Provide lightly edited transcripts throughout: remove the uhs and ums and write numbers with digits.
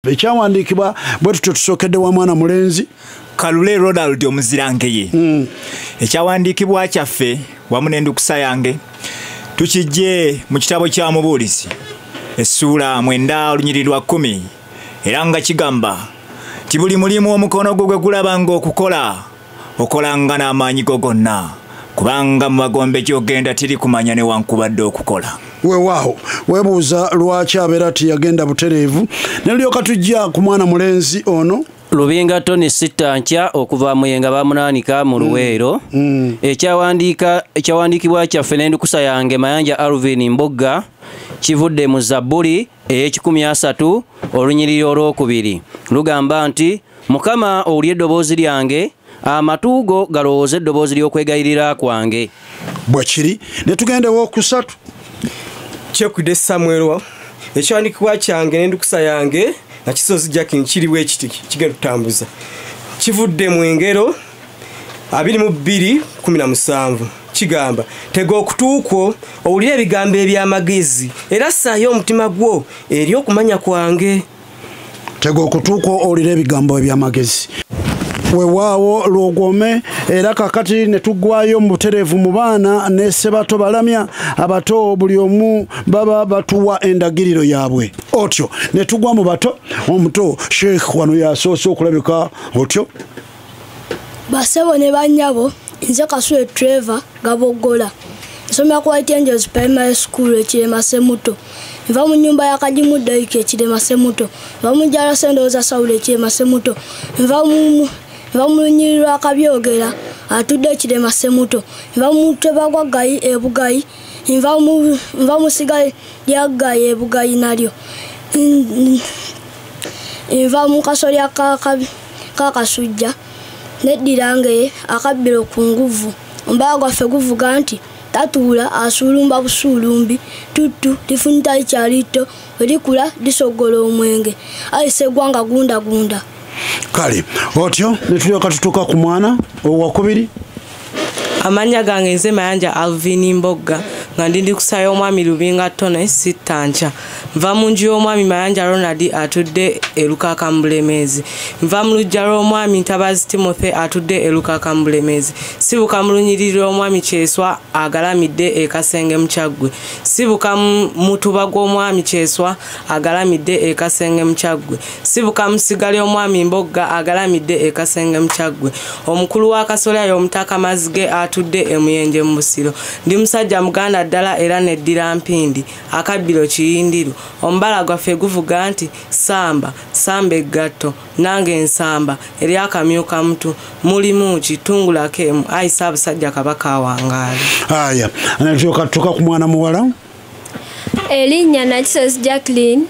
Ekyawandiikibwa bwe tutyo tusookedde wa mwana mulenzi Kalule Ronald Omuzirangeye. Ekyawandiikibwa kyaffe wamu n'endukusa yange tukijje mu kitabo kya Mubuulizi essuula 9 olunyiriri lwa 10, era nga kigamba nti buli mulimu omukono gwo gwe gulabanga okukola okolanga n'amaanyi go gonna, kubanga mu magombe gy'ogenda tiri kumanya newankubadde okukola. Weewaawo, weebuuza lwaki abeera tiyagenda butereevu. Ne lulyoka tujja ku mwana mulenzi ono Lubinga Tony Sitankya okuva Muyenga bamunaanika mu Luweero. Ekyawandiikibwa kyaffe n'endukusa yange Mayanja Alvin Mbogga kivudde mu Zabbuli ey'ekikumyasatu olunyiriri olwokubiri. Lugamba nti Mukama owulire eddoboozi lyange, amatu go galowooze eddoboozi ly'okwegayirira kwange. Bwe kiri ne tugenda owookusatu. Kyekudde Samuel, ekyawandiikibwa kyange n'endukusa yange nga Kisozi Jacqueline kiri bwe kiti kigenda tutambuza. Kivudde mu Engero 22:17 kigamba tega okutu kwo owulire ebigambo eby'amagezi era ssaayo omutima gwo eri okumanya kwange. Tega okutu kwo owulire ebigambo eby'amagezi. Weewaawo lwogwome. Era kakati ne tuggwayo mu butereevu mu baana ne Ssebato Balamya abato buli omu baba batuwa endagiriro yaabwe. Otyo ne tugwa mu bato, omuto Sheikh wano yasoose okulabika otyo. Bassebo ne bannyabo, nze Kasule Trevor Gaboggola. Nsomera ku White Angels Primary School e Kirema Ssemuto. Nva mu nnyumba ya Kagimu Daiki e Kirema Ssemuto. Nva mu Jjala Ssendowooza Sawulo e Kirema Ssemuto. Nva mu lunyiriri lwa Kabyogera atudde e Kirema Ssemuto. Nva mu mutwe gwa Ggayi e Bugayi. Nva mu ssiga lya Ggayi e Bugayi nalyo. Nva mu kasolya ka Kasujja neddira Ngeye akabbiro ku nguvu. Omubala gwaffe guvuga nti tatuula asuulumba busuulumbi, tuttu lifunyita likyali tto, bwe likula lisoggola omwenge. Ayi Sseggwanga gundagunda. Kale otyo ne tulyoka tutuuka ku mwana owakubiri. Amannya gange nze Mayanja Alvin Mbogga nga ndi ndukusa y'omwami Lubinga Tony Sitankya. Nva mu nju y'omwami Mayanja Ronald atudde e Lukaaka mu Bulemeezi. Nva mu luggya lw'omwami Ntabazi Timothy atudde e Lukaaka mu Bulemeezi. Sibuka mu lunyiriri lw'omwami Kyeswa agalamidde e Kasenge mu Kyaggwe. Sibuka mu mutuba gw'omwami Kyeswa agalamidde e Kasenge mu Kyaggwe. Sibuka mu ssiga ly'omwami Mbogga agalamidde e Kasenge mu Kyaggwe. Omukulu wa Kasolya y'Omutaka Mazige atudde e Muyenje mu Busiro. Ndi musajja Muganda ddala era neddira Mpindi, akabbiro Kiyindiru. Omubala gwaffe guvuga nti samba, samba eggatto, nange nsamba, eryakamyuka mutu, mulimu ki, tungulako emu, ayi Ssaabasajja Kabaka awangaale. Aya, ne tulyoka tutuuka ku mwana muwala. Erinnya Nakisozi Jacqueline,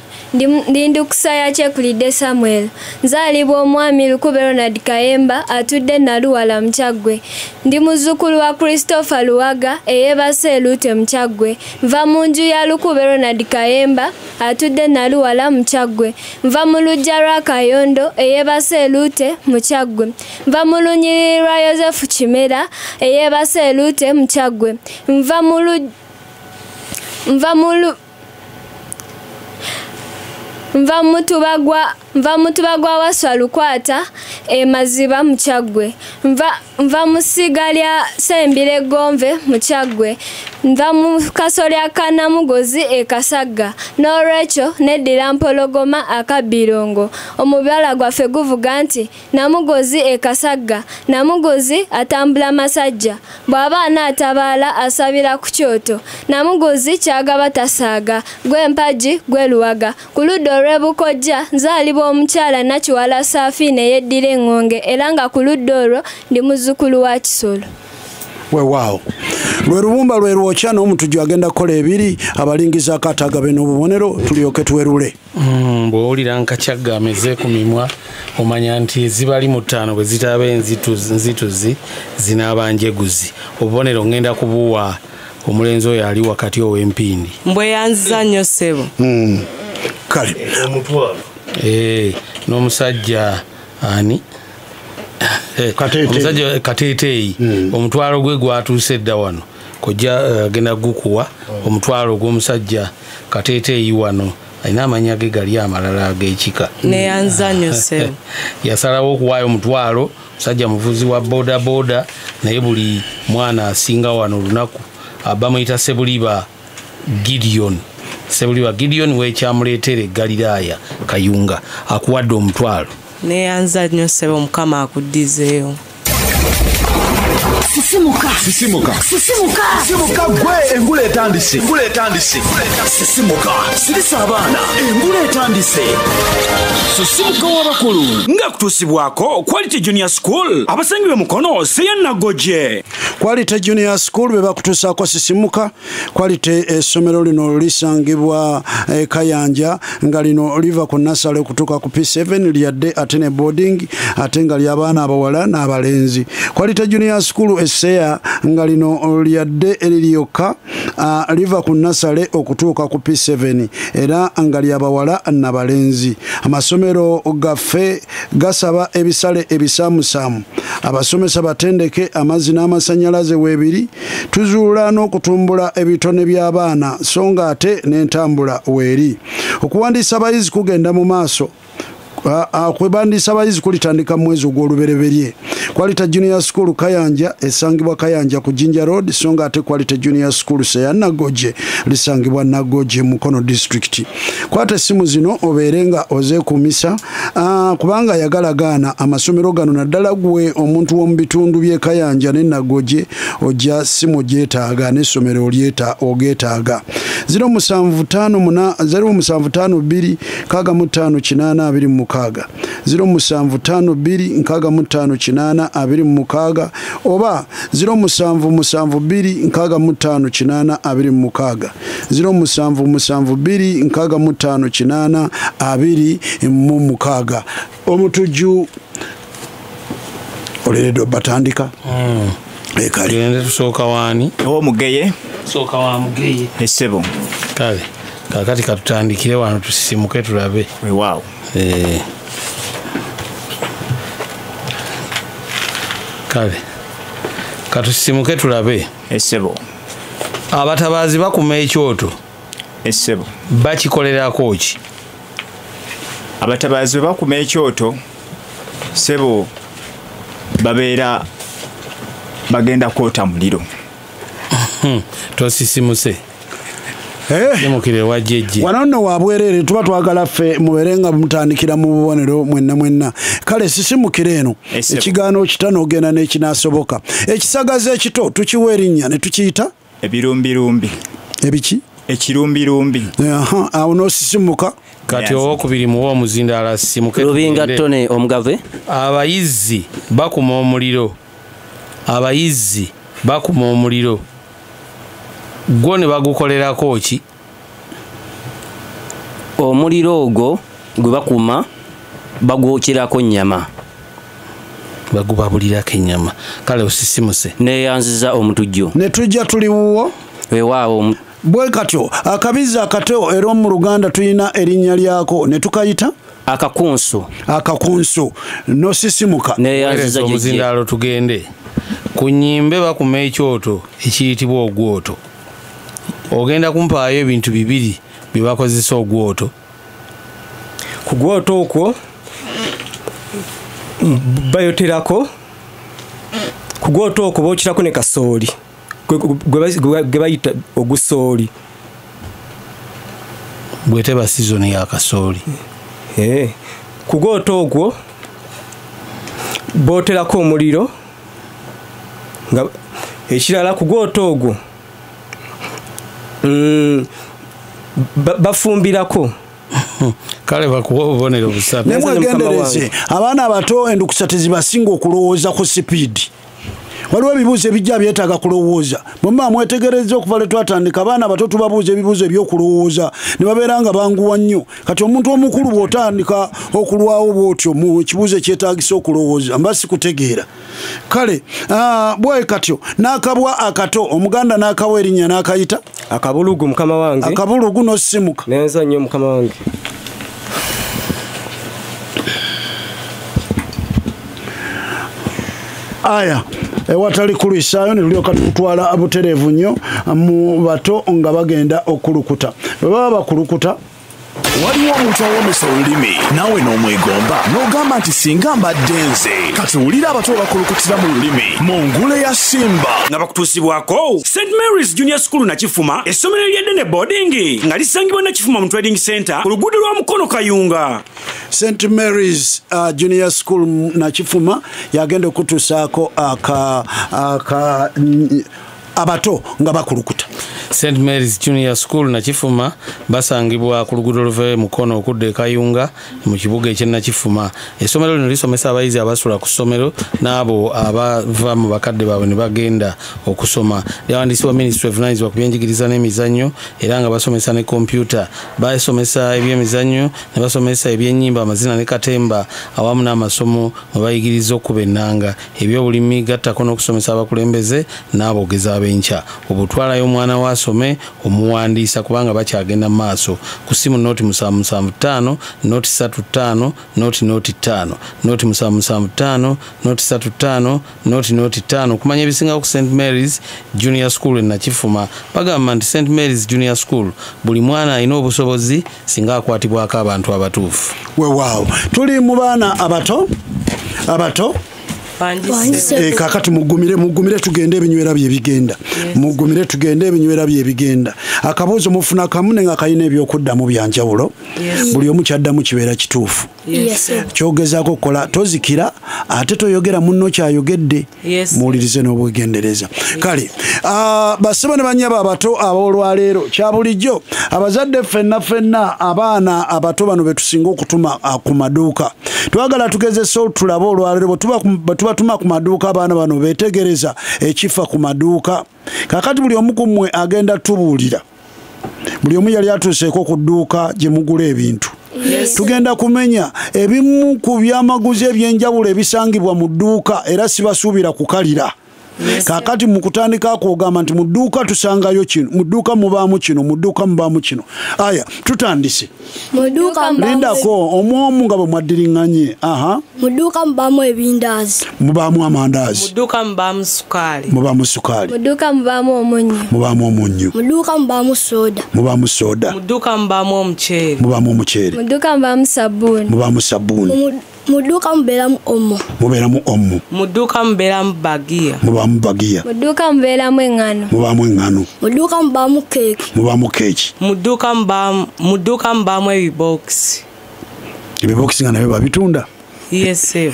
ndi ndukusa ya Kyekulidde Samuel. Nzaalibwa omwami Lukube Ronald Kayemba atudde Naluwala mu Kyaggwe. Ndi muzzukulu wa Christopher Luwaga eyeebase e Lutte mu Kyaggwe. Nva mu nju ya Lukube Ronald Kayemba atudde Naluwala mu Kyaggwe. Nva mu luggya lwa Kayondo eyeebase e Lutte mu Kyaggwe. Nva mu lunyiriri lwa Yosefu Kimera eyeebase e Lutte mu Kyaggwe. Nva mutuba gwa Waswa Lukwata e Maziba mu Kyaggwe. Nva mu ssiga lya Ssembire Ggonve mu Kyaggwe. Nva mu kasolya ka Namugozi e Kasagga. N'olwekyo neddira Mpologoma akabbirongo. Omubala gwaffe guvuga nti Namugozi e Kasagga. Namugozi atambula masajja. Bw'aba anaatabaala asabira ku kyoto. Namugozi kyagaba tasaaga. Gwe Mpagi gwe Luwaga. Ku ludda olw'e Bukojja nzaalibwa omukyala Nakiwala Saafiina eyeddira Eŋŋonge, era nga ku ludda olwo ndi muzzukulu wa Kisolo. Weewaawo, lwe lubumba lwe lwokya n'omutujju agenda kukola ebiri abalingizaako ataagabe n'obubonero tulyoke tuwerule. Bw'owulira Nkakyagga ameze ku mimwa omanya nti ezibali mu ttaano bwe zitaaba enzituzi zinaaba njeguzi. Obubonero ngenda kubuwa omulenzi oyo ali wakati ow'empindi. Mbweyanziza nnyo ssebo. Kale omutwalo n'omusajja ani omusajja Kateeteeyi omutwalo gwe gwatuuse dda wano kojja agenda gukuwa omutwalo gw'omusajja Kateeteeyi wano Alina amannya ge gali amalala ag'ekika. Neyanza nnyo ssebo. Yasalawo okuwaayo 1,000, musajja muvuzi wa boda boda, naye buli mwana asinga wano olunaku bamuyita Sebuliba Gideon. Sebuliba Gideon w'ekyamuleetera e Galiraaya Kayunga, akuwadde 1,000. Neyanza nnyo ssebo, Mukama akuddizeewo. Sisimuka. Sisimuka. Sisimuka. Sisimuka gwe engule etandise. Engule etandise. Sisimuka. Sirisa abaana. Engule etandise. Sisimuka w'abakulu. Nga kutuusibwako Quality Junior School. Abasangibwe Mukono Seya Nagoje. Quality Junior School be bakutuusaako Sisimuka. Quality essomero lino lisangibwa Kayanja, nga lino liva ku nasale okutuuka ku P7 lyadde ate ne boarding, ate nga ly'abaana abawala n'abalenzi. Quality Junior School Esseya nga lino lyadde eriryoka liva ku nasale okutuuka ku P7 era nga ly'abawala n'abalenzi. Amasomero gaffe gasaba ebisale ebisaamusaamu, abasomesa batendeke, amazzi n'amasannyalaze weebiri, tuzuula n'okutumbula ebitone by'abaana, so nga ate n'entambula weeri. Okuwandiisa abayizi kugenda mu maaso. Okwebandiisa abayizi kulitandika mu mwezi ogw'olubereberye. Quality Junior School Kayanja esangibwa Kayanja ku Jinja Road, so nga ate Quality Junior School Seya Nagoje lisangibwa Nagoje Mukono District. Kwata essimu zino obeere nga ozeekumisa, kubanga ayagala gaana amasomero gano, naddala gwe omuntu w'omu bitundu by'e Kayanja ne Nagoje, ojja simu gyetaaga n'essomero ogeetaaga. 0758 0752 65 8 26 0752 65 8 26 oba 0772 65 8 26 0772 65 8 26. Omutujju oleeredde batandika. Tugende tusooka waani? Ow'omugeye. Sooka wa Mugeye. Essebo. Kale kakati katutandikire wano tusisimuke tulabe. Weewaawo. Kale katusisimuke tulabe. Essebo. Abatabaazi bakuma ekyoto. Essebo. Bakikolerako ki? Abatabaazi bwe bakuma ekyoto, ssebo, babeera bagenda kwota muliro. Tosisimuse. Simukire wa jjejje. Wano nno wabwerere, tuba twagala ffe mubeere nga mutandikira mu bubonero mwenna mwenna. Kale sisimukire eno ekigaano kitano ogenda n'ekinaasoboka. Ekisagazi ekito tukiwa erinnya ne tukiyita ebirumbirumbi. Ebiki? Ekirumbirumbi. Awo n'osisimuka. Kati owokubiri muwe omuzindaalo asisimuke. Lubinga Tone omugave. Abayizzi bakuma omuliro. Abayizzi bakuma omuliro. Gwo ne bagukolerako ki? Omuliro ogwo gwe bakuma bagwokyerako nnyama. Bagubabulirako ennyama. Kale osisimuse. Neeyanziza omutujju. Ne tujja tuli wuwo. Weewaawo. Bwe katyo akabizi akato era mu Luganda tulina erinnya lyako ne tukayita akakunsu. Akakunsu. N'osisimuka. Neeyanziza jjejje. Omuzindaalo tugende. Ku nnyimbe bakuma ekyoto ekiyitibwa ogwoto. Ogenda kumpaayo ebintu bibiri bye bakozesa ogwoto. Ku gwoto okwo bayoterako, ku gwoto okwo bookirako ne kasooli gwe bayita ogusooli. Bweteba sizoni ya kasooli. Ku gwoto ogwo booterako omuliro. Nga ekirala ku gwoto ogwo bafumbirako. Kale bakuwa obubonero busatu. Nemwegendereze abaana abato endukusa tezibasinga okulowooza ku sipiidi. Waliwo ebibuuzo ebijja byetaaga kulowooza. Bwe muba mwetegerezza okuva lwe twatandika, abaana abato tubabuuza ebibuuzo eby'okulowooza ne babeera nga banguwa nnyo. Kati omuntu omukulu bw'otandika okulwawo bw'otyo mu kibuuzo ekyetaagisa okulowooza mba sikutegeera. Kale bwe katyo n'akabwa akato Omuganda n'akawa erinnya n'akayita akabulugu. Mukama wange. Akabulugu n'osisimuka. Neyanza nnyo mukama wange. Aya ewatali kulwisaayo ne tulyoka tutwala butereevu nnyo mu bato nga bagenda okulukuta. Bwe baba bakulukuta Waliwo omuntu awomesa olulimi naawe n'omwegomba n'ogamba nti singa mbadde nze. Kati wulira abato bakulukutira mu lulimi mu ngule ya Simba. Nga bakutuusibwako St Mary's Junior School Nakifuma, essomero ery'eddene boarding nga lisangibwa Nakifuma mu Trading Center ku luguudo lwa Mukono Kayunga. St Mary's Junior School Nakifuma yagenda okutuusaako abato nga bakulukuta. St Mary's Junior School Nakifuma basangibwa ku luguudo luva Mukono okudda e Kayunga mu kibuga eky'e Nakifuma. Essomero lino lisomesa abayizi abasula ku ssomero n'abo abava mu bakadde baabwe ne bagenda okusoma. Lyawandiisibwa minisitule evunaanyizibwa ku byenjigiriza n'emizannyo era nga basomesa ne kompyuta. Basomesa ebyemizannyo ne basomesa ebyennyimba, amazina ne katemba awamu n'amasomo mwe bayigiriza okuba ennanga, ebyobulimi gattako n'okusomesa abakulembeze n'aboogezi ab'enkya. Obutwalayo omwana wa asome omuwandiisa kubanga bakyagenda mu maaso. Ku ssimu noti 775 noti 35 noti noti 5 noti 775 noti 35 noti noti 5. Okumanya ebisingawo ku St Mary's Junior School e Nakifuma, bagamba nti St Mary's Junior School buli mwana alina obusobozi singa akwatibwako abantu abatuufu. Weewaawo tuli mu baana abato abato. Kakati mugumire tugende ebinywera bye bigenda. Mugumire tugende ebinywera bye bigenda. Akabuuzo mufuna kamu nga kalina ebyokuddamu byanjawulo. Buli omu kyaddamu kibeera kituufu. Kyogezaako okukola tozikira ate toyogera munno kyayogedde. Muwulirize n'obwegendereza. Kale bassebo ne bannyabo abato ab'olwaleero, kya bulijjo abazadde ffenna ffenna abaana abato bano be tusinga okutuma ku maduuka. Twagala tugezese tulabe olwaleero bwe tubatuma ku maduuka abaana bano beetegereza ekifa ku maduuka. Kakati buli omu ku mmwe agenda tubuulira. Buli omu yali atuuseeko ku dduuka gye mugula ebintu. Tugenda kumenya ebimu ku byamaguzi ebyenjawulo ebisangibwa mu dduuka era sibasuubira kukalira. Kakati mu kutandika kwogamba nti mu dduuka tusangayo kino, mu dduuka mubaamu kino, mu dduuka mubaamu kino. Aya, tutandise. Mu dduuka mubaamu lindako omwomu nga bwe mwaddiriŋŋanye. Aha. Mu dduuka mubaamu ebindaazi. Mubaamu amandaazi. Mu dduuka mubaamu sukaali. Mubaamu sukaali. Mu dduuka mubaamu omunnyo. Mubaamu omunnyo. Mu dduuka mubaamu soda. Mubaamu soda. Mu dduuka mubaamu omuceere. Mubaamu omuceere. Mu dduuka mubaamu sabbuuni. Mubaamu sabbuuni. Mu dduuka mubeeramu omo. Mubeeramu omo. Mu dduuka mubeeramu bagiya. Mubaamu bagiya. Mu dduuka mubeeramu eŋŋano. Mubaamu eŋŋano. Mu dduuka mubaamu keeki. Mubaamu keeki. Mu dduuka mubaamu ebibokisi. Ebibokisi nga nabyo babitunda? Yes, sir.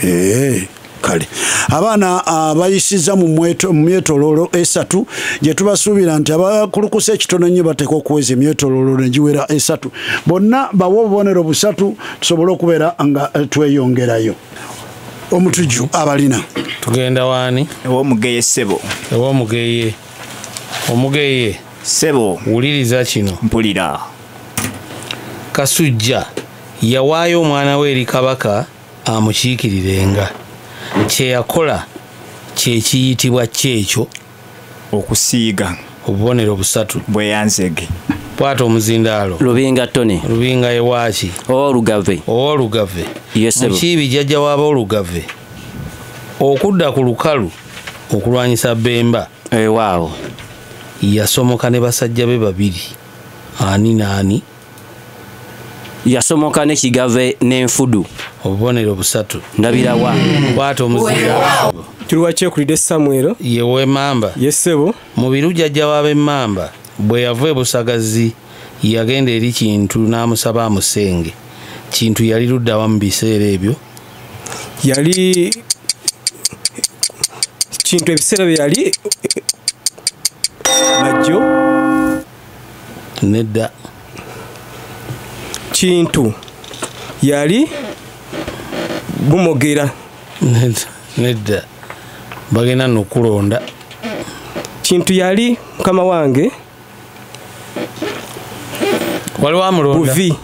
Kale abaana abayisiza mu myetoloolo esatu gye tubasuubira nti abakulukusa ekitono ennyo bateeka okuweza emyetoloolo ne giwera esatu. Bonna bawe obubonero busatu tusobole okubeera nga tweyongerayo. Omutujju abalina. Tugenda waani? Ew'omugeye ssebo. Ew'omugeye. Omugeye. Ssebo. Wuliriza kino. Mpulira. Kasujja yawaayo omwana we eri Kabaka amukiikirirenga. Kye yakola kye kiyitibwa kyekyo okusiiga. Obubonero busatu. Bweyanzege. Bw'ata omuzindaalo. Lubinga Tony. Lubinga ewaaki? Owoolugave. Owoolugave. Yes, sir. Mukiibi jjajja w'aboolugave okudda ku lukalu okulwanyisa Bemba. Weewaawo. Yasomoka ne basajja be babiri. Ani n'ani? Yasomoka ne Kigave n'enfudu. Obubonero busatu. Ndabirawa. Bw'ata omuzindaalo. Tuli wa Kyekulidde Samuel. Ye w'Emmamba. Yes, ssebo. Mubiru jjajja w'ab'Emmamba bwe yava e Busagazi yagenda eri Kintu n'amusaba amusenge. Kintu yali ludda wa mu biseera ebyo? Yali Kintu ebiseera bye yali Majjo. Nedda. Kintu yali Bumogera. Nedda. Bagenda n'okulonda. Kintu yali mukama wange. Waliwo amulonda. Buvi.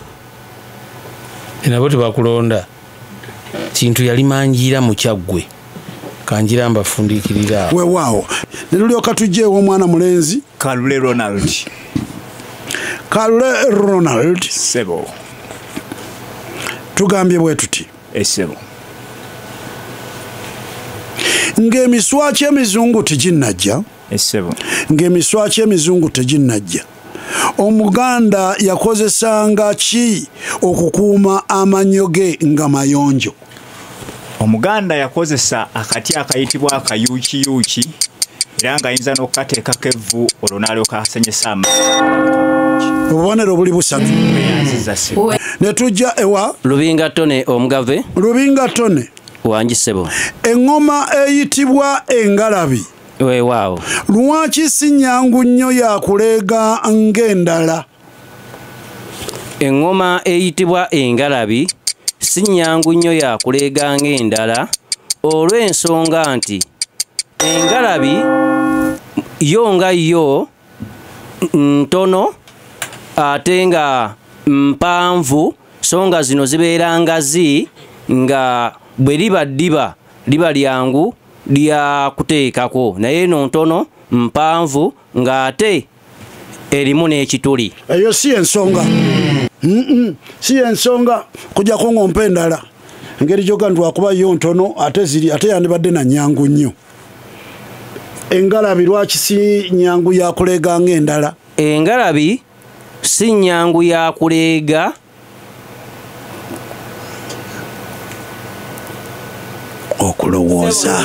Nabo tebakulonda. Kintu yali Mangira mu Kyaggwe. Kanjira mbafundiikirira. Weewaawo. Ne tulyoka tujja ew'omwana mulenzi. Kalule Ronald. Kalule Ronald. Ssebo. Tugambye bwe tuti. Ssebo. Ng'emiswaki emizungu teginnajja. Ssebo. Ng'emiswaki emizungu teginnajja. Omuganda yakozesanga ki okukuuma amannyo ge nga mayonjo? Omuganda yakozesa akati akayitibwa akayuukiyuuki era ng'ayinza n'okukateekako evvu olwo n'alyoka asenyesa amazzi. Obubonero buli busatu. Ne tujja ewa Lubinga Tone omugave. Lubinga Tone. Wangi ssebo. Eŋŋoma eyitibwa engalabi. Weewaawo. Lwaki si nnyangu nnyo ya kuleega ng'endala? Eŋŋoma eyitibwa engalabi si nnyangu nnyo ya kuleega ng'endala olw'ensonga nti engalabi yo nga yo ntono ate nga mpanvu, so nga zino zibeera ngazi nga bwe liba ddiba liba lyangu lya kuteekako, naye eno ntono mpanvu ng'ate erimu n'ekituli. Eyo si ensonga. Si ensonga kujjako ng'ompa endala. Engeri gy'oga nti lwakuba yo ntono ate ziri ate yandibadde na nnyangu nnyo. Engalabi lwaki si nnyangu ya kuleega ng'endala? Engalabi si nnyangu ya kuleega okulowooza.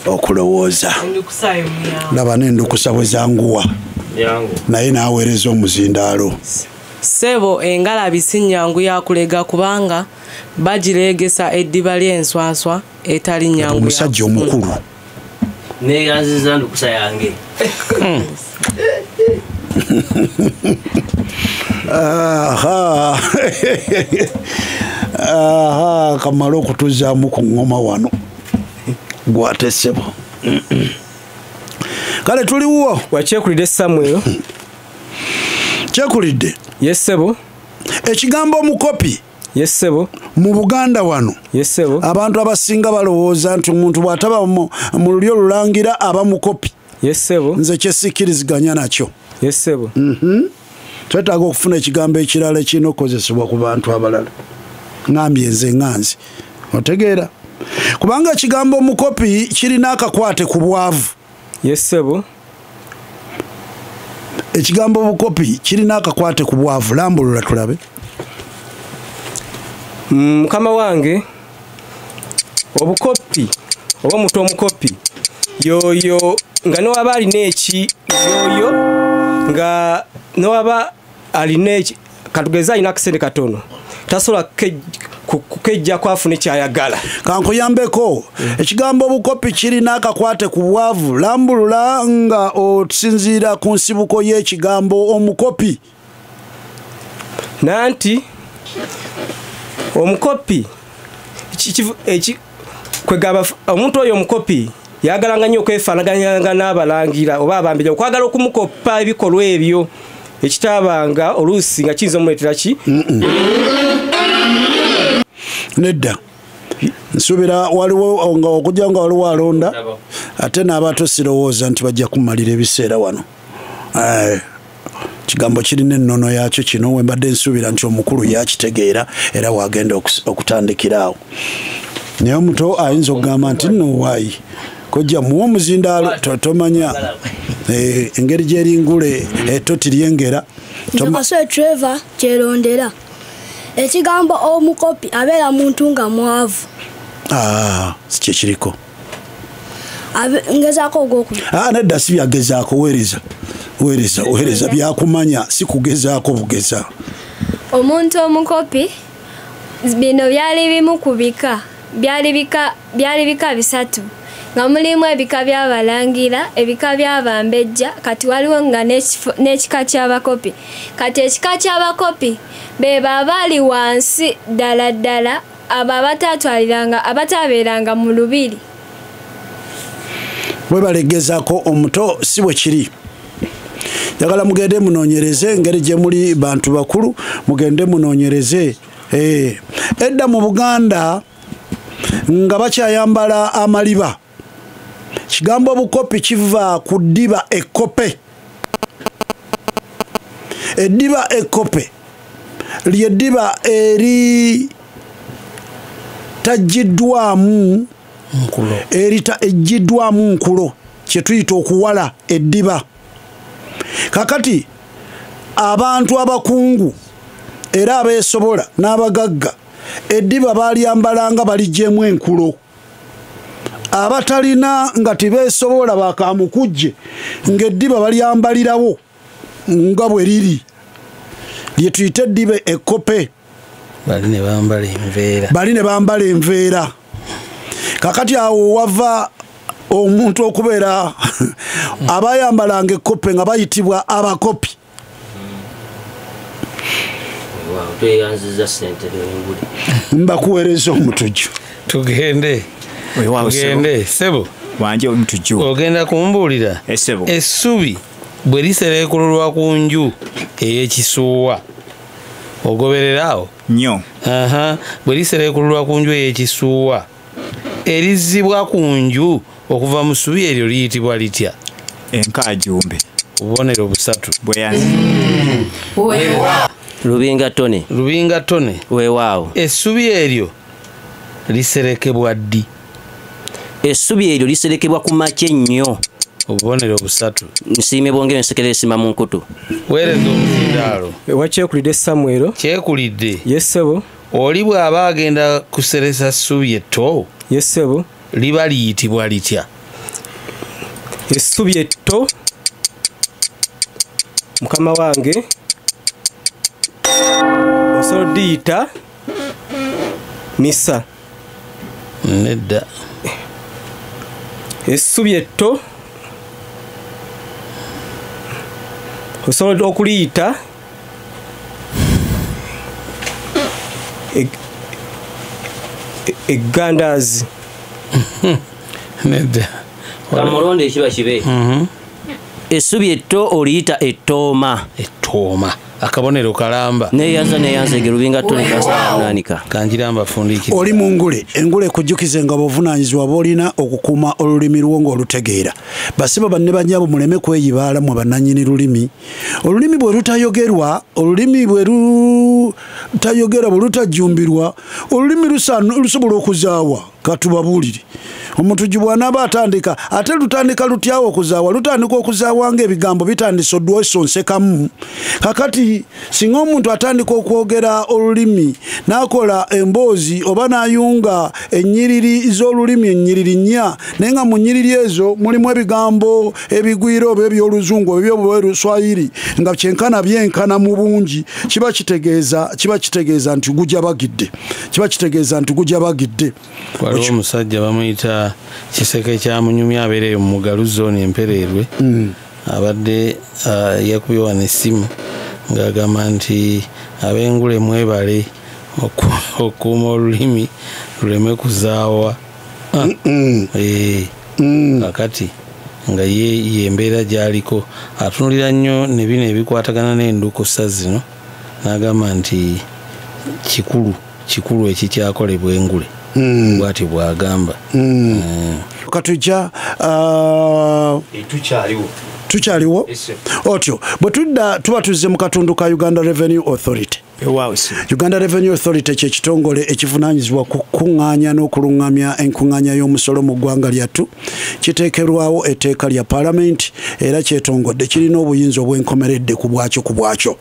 Okulowooza. Laba n'endukusa bwe zanguwa. Naye n'aweereza omuzindaalo. Ssebo engalabi si nnyangu ya kuleega kubanga bagireegesa eddiba ly'enswanswa etali nnyangu. Omusajja omukulu. Neeyanziza ndukusa yange. Aha. Aha, kamala okutuzaamu ku ŋŋoma wano. Gwate ssebo. Kale tuliwo. Wakyekulidde Samuel. Kyekulidde. Yes ssebo. Ekigambo omukopi. Yes ssebo. Mu Buganda wano. Yes ssebo. Abantu abasinga balowooza nti omuntu bw'ataba mu lulyo olulangira aba mukopi. Yes ssebo. Nze kye sikkiriziganya nakyo. Yes ssebo. Twetaaga okufuna ekigambo ekirala ekirina okukozesebwa ku bantu abalala. Ngambye nze nganzi. Otegeera? Kubanga ekigambo omukopi kirina akakwate ku bwavu. Yes ssebo. Ekigambo obukopi kirina akakwate ku bwavu. Lambulula tulabe. Mukama wange, obukopi oba omuntu omukopi yoyo nga newaba alina eki yoyo nga newaba alina eki katugeze alina akasente katono tasobola kukejjako afune kyayagala. Kankuyambeko. Ekigambo obukopi kirina akakwate ku bwavu. Lambulula nga osinziira ku nsibuko y'ekigambo omukopi. Nanti omukopi kwegaba omuntu oyo omukopi yagalanga nnyo okwefaanaganyanga n'abalangira oba abambejja okwagala okumukopa ebikolwa ebyo ekitabanga oluusi nga kiyinza omuleetera ki? Nedda. Nsuubira waliwo nga okujja nga waliwo alonda ate n'abato sirowooza nti bajja kumalira ebiseera wano. Kigambo kirina ennono yakyo kino we mbadde nsuubira nti omukulu yakitegeera era wagenda okutandikira awo. Naye omuto ayinza okugamba nti nno waayi kojja muwe omuzindaalo tomanya engeri gy'eringule ettoti lyengera. Nze Kasule Trevor kyerondera. Ekigambo omukopi abeera muntu nga mwavu. Si kye kiriko. Ngezaako ogwokubiri. Nedda si byagezaako, weereza. Weereza, weereza byakumanya si kugezaako bugeza. Omuntu omukopi bino byali bimu ku bika, byali bika bisatu nga mulimu ebika by'abalangira, ebika by'abambejja, kati waliwo nga n'ekika ky'abakopi. Kati ekika ky'abakopi be baali wansi ddala ddala abo abatatwaliranga abatabeeranga mu lubiri. Bwe balegezaako omuto si bwe kiri. Njagala mugende munoonyereze engeri gye muli bantu bakulu, mugende munoonyereze. Edda mu Buganda nga bakyayambala amaliba. Kigambo obukopi kiva ku ddiba ekkope. Eddiba ekkope ly'eddiba eritaggiddwamu nkulo, eritaggyiddwamu nkulo, kye tuyita okuwala eddiba. Kakati Abantu abakungu era abeesobola n'abagagga eddiba balyambalanga baliggyemu enkulo. Abatalina nga tibeesobola bakamukujje ng'eddiba balyambalirawo nga bwe liri, lye tuyita eddiba ekkope. Bali ne bambala enveera. Bali ne bambala enveera. Kakati awo wava omuntu okubeera abayambalanga ekkope nga bayitibwa abakopi. Mbakuweereza omutujju. Tugende. Tugende sebo. Wanje omutujju. Ogenda kumbuulira. Esebo. Essubi bwe lisereekululwa ku nju ey'ekisuwa. Ogoberera awo? Nnyo. Bwe lisereekululwa ku nju ey'ekisuwa, erizzibwa ku nju okuva mu ssubi eryo liyitibwa litya? Enkajumbe. Obubonero busatu. Bweyanzi. Lubinga Tone. Lubinga Tone. Weewaawo. Essubi eryo liserekebwa ddi? Essubi eryo liserekebwa ku makya ennyo. Obubonero busatu. Nsiime bwongere nsekere esima mu nkutu. Weereza omuzindaalo. Ewa Kyekulidde Samuel. Kyekulidde. Yes ssebo. Oli bw'aba agenda kuseresa ssubi etto. Yes ssebo. Liba liyitibwa litya? Essubi etto mukama wange osobola diyita misa. Nedda. Essubi etto osobola okuliyita eggandaazi. Nedda. Kamulonde ekiba kibe. Essubi etto oliyita ettooma. Ettooma. Akabonero kalamba. Neeyanza neeyanza ege Lubinga Tone kansaanika. Kanjiramba fundikira. Oli mu ngule, engule ekujjukize nga bw'ovunaanyizibwa bw'olina okukuuma olulimi lwo ng'olutegeera. Basiba banne bannyabo muleme kweyibaala mmwe bannannyini lulimi. Olulimi bwe lutayogerwa, olulimi bwe lutayogerwa bwe lutajjumbirwa, olulimi lusobola okuzaawa. Katubabuulire. Omutujju bw'anaaba atandika, ate lutandika lutyawo okuzaawa, lutandika okuzaawa ng'ebigambo bitandise odwesonsekamu. Kakati singa omuntu atandika okwogera olulimi n'akola emboozi oba n'ayunga ennyiriri z'olulimi ennyiriri nnya, naye nga mu nnyiriri ezo mulimu ebigambo ebigwira oba eby'oluzungu oba eby'oluswayiri nga kyenkana byenkana mu bungi, kiba kitegeeza nti gujabagidde. Kiba kitegeeza nti gujabagidde. Waliwo omusajja bamuyita Kiseke kya Munyumya abeereyo mu Mugalu zooni Empereerwe. Abadde yakubye wano essimu ng'agamba nti ab'engule mwebale okukuuma olulimi luleme kuzaawa. Kakati nga ye embeera gy'aliko atunulira nnyo ne bino ebikwatagana n'endukusa zino n'agamba nti kikulu ekikyakolebwa engule. Bw'atyo bw'agamba. Katujja tukyaliwo otyo bwe tudda tuba tuzze mu katundu ka Uganda Revenue Authority. Uganda Revenue Authority kye kitongole ekivunaanyizibwa ku kuŋŋaanya n'okuluŋŋamya enkuŋŋaanya y'omusolo mu ggwanga lyattu. Kiteekerwawo etteeka lya Paalamenti era kyetongodde, kirina obuyinza obwenkomeredde ku bwakyo.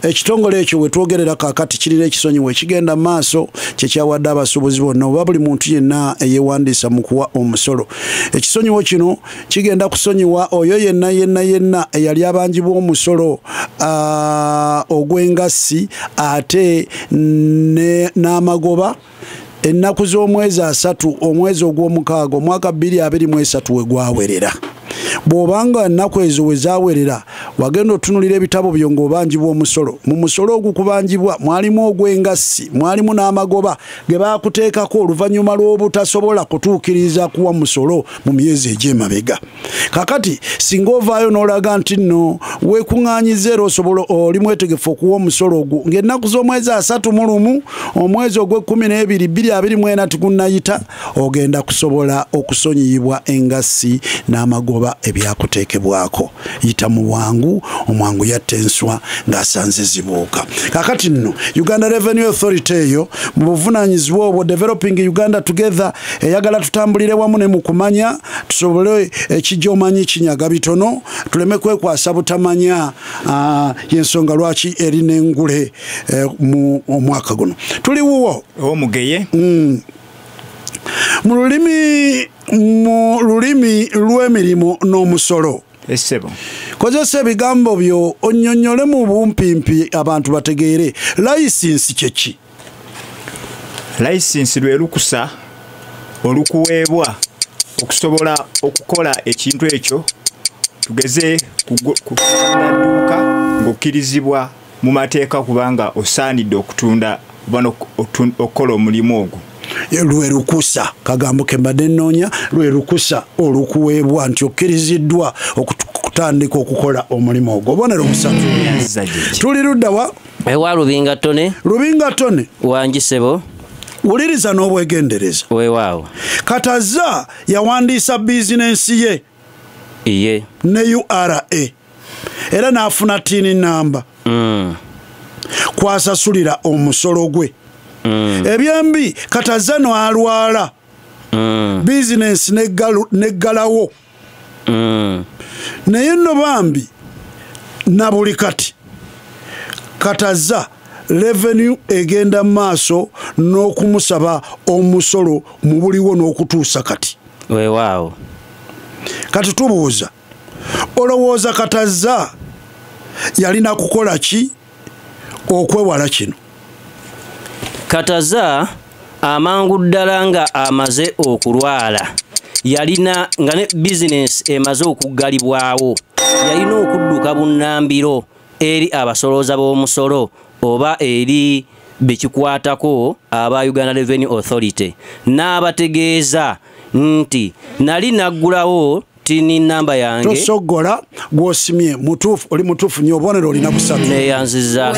Ekitongole ekyo we twogerera kaakati kirina ekisonyiwo ekigenda mu maaso kye kyawadde abasuubuzi bonna oba buli muntu yenna eyeewandiisa mu kuwa omusolo. Ekisonyiwo kino kigenda kusonyiwa oyo yenna yenna yenna eyali abanjibwa omusolo ogw'engassi ate n'amagoba ennaku z'omwezi 3 omwezi ogw'omukaaga omwaka 2023 we gwawerera. Bw'obanga ennaku ezo we zaawerera wagenda otunulira ebitabo byo ng'obanjibwa omusolo. Mu musolo ogukubanjibwa mwalimu ogw'engassi, mwalimu n'amagoba ge baakuteekako oluvannyuma lw'obutasobola kutuukiriza kuwa musolo mu myezi egy'emabega. Kakati singa ovaayo n'olaga nti nno weekuŋŋaanyiza era osobola oli mwetegefu okuwa omusolo ogwo ng'ennaku z'omwezi 31 omwezi ogw'e12 2024 tigunnayita, ogenda kusobola okusonyiyibwa engassi n'amagoba ebyakuteekebwako. Yita mu bwangu, omwangu yatta enswa ng'asanze zibuuka. Kakati nno Uganda Revenue Authority eyo mu buvunaanyizibwa obwo Developing Uganda Together eyagala tutambulire wamu ne mu kumanya, tusobole ekijja omanyi kinyaga bitono, tuleme kwekwasa butamanya. Y'ensonga lwaki erina engule mu omwaka guno. Tuli wuwo Omugeye. Mu lulimi lw'emirimu n'omusolo. Essebo. Kozesa ebigambo byo onnyonnyole mu bumpimpi abantu bategeere. Layisinsi kye ki? Layisinsi lwe lukusa olukuweebwa okusobola okukola ekintu ekyo, tugeze kutunda dduuka ng'okkirizibwa mu mateeka kubanga osaanidde okutunda oba okukola omulimu ogwo. Lwe lukusa, kagambo ke mbadde nnoonya, lwe lukusa olukuweebwa nti okkiriziddwa okutandika okukola omulimu ogwo. Obubonero busatu. Tuli ludda wa? Ewa Lubinga Tone. Lubinga Tone. Wangi ssebo. Wuliriza n'obwegendereza. Weewaawo. Kataza yawandiisa bizinensi ye. Iye. Ne URA. Era n'afuna TIN namba. Kwasasulira omusolo gwe. Ebyembi Kataza n'alwala. Bizinensi neggalawo. Naye nno bambi na buli kati Kataza revenue egenda maaso n'okumusaba omusolo mu buliwo n'okutuusa kati. Weewaawo. Kati tubuuza, olowooza Kataza yalina kukola ki okwewala kino? Kataza amangu ddala nga amaze okulwala, yalina nga ne bizinensi emaze okuggalibwawo, yalina okudduka bunnambiro eri abasolooza b'omusolo oba eri bekikwatako aba Uganda Revenue Authority, n'abategeeza nti nali naggulawo TIN namba yange. Tosogola gw'osimye mutuufu, oli mutuufu nnyo, obubonero olina busatu. Neeyanzizza.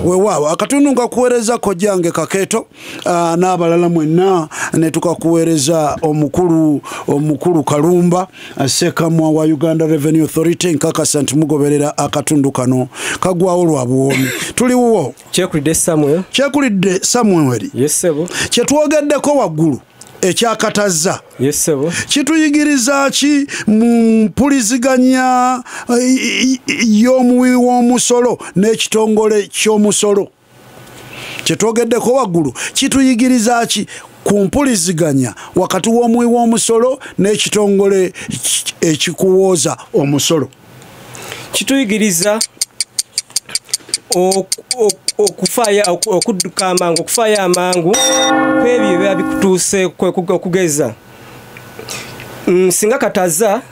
Weewaawo. Akatundu nkakuweereza kojjange Kakeeto n'abalala mwenna, ne tukakuweereza omukulu Kalumba Ssekamwa wa Uganda Revenue Authority. Nkakasa nti mugoberera akatundu kano kagwawo lwa buwoomi. Tuli wuwo. Kyekulidde Samuel. Kyekulidde Samuel. Yes ssebo. Kye twogeddeko waggulu ekyakataza. Yes ssebo. Kituyigiriza ki mu mpuliziganya y'omuwi w'omusolo n'ekitongole ky'omusolo? Kye twogeddeko waggulu kituyigiriza ki ku mpuliziganya wakati w'omuwi w'omusolo n'ekitongole ekikuwooza omusolo? Kituyigiriza okudduka amangu, okufaayo amangu kw'ebyo ebiba bikutuuse okugeza. Singa Kataza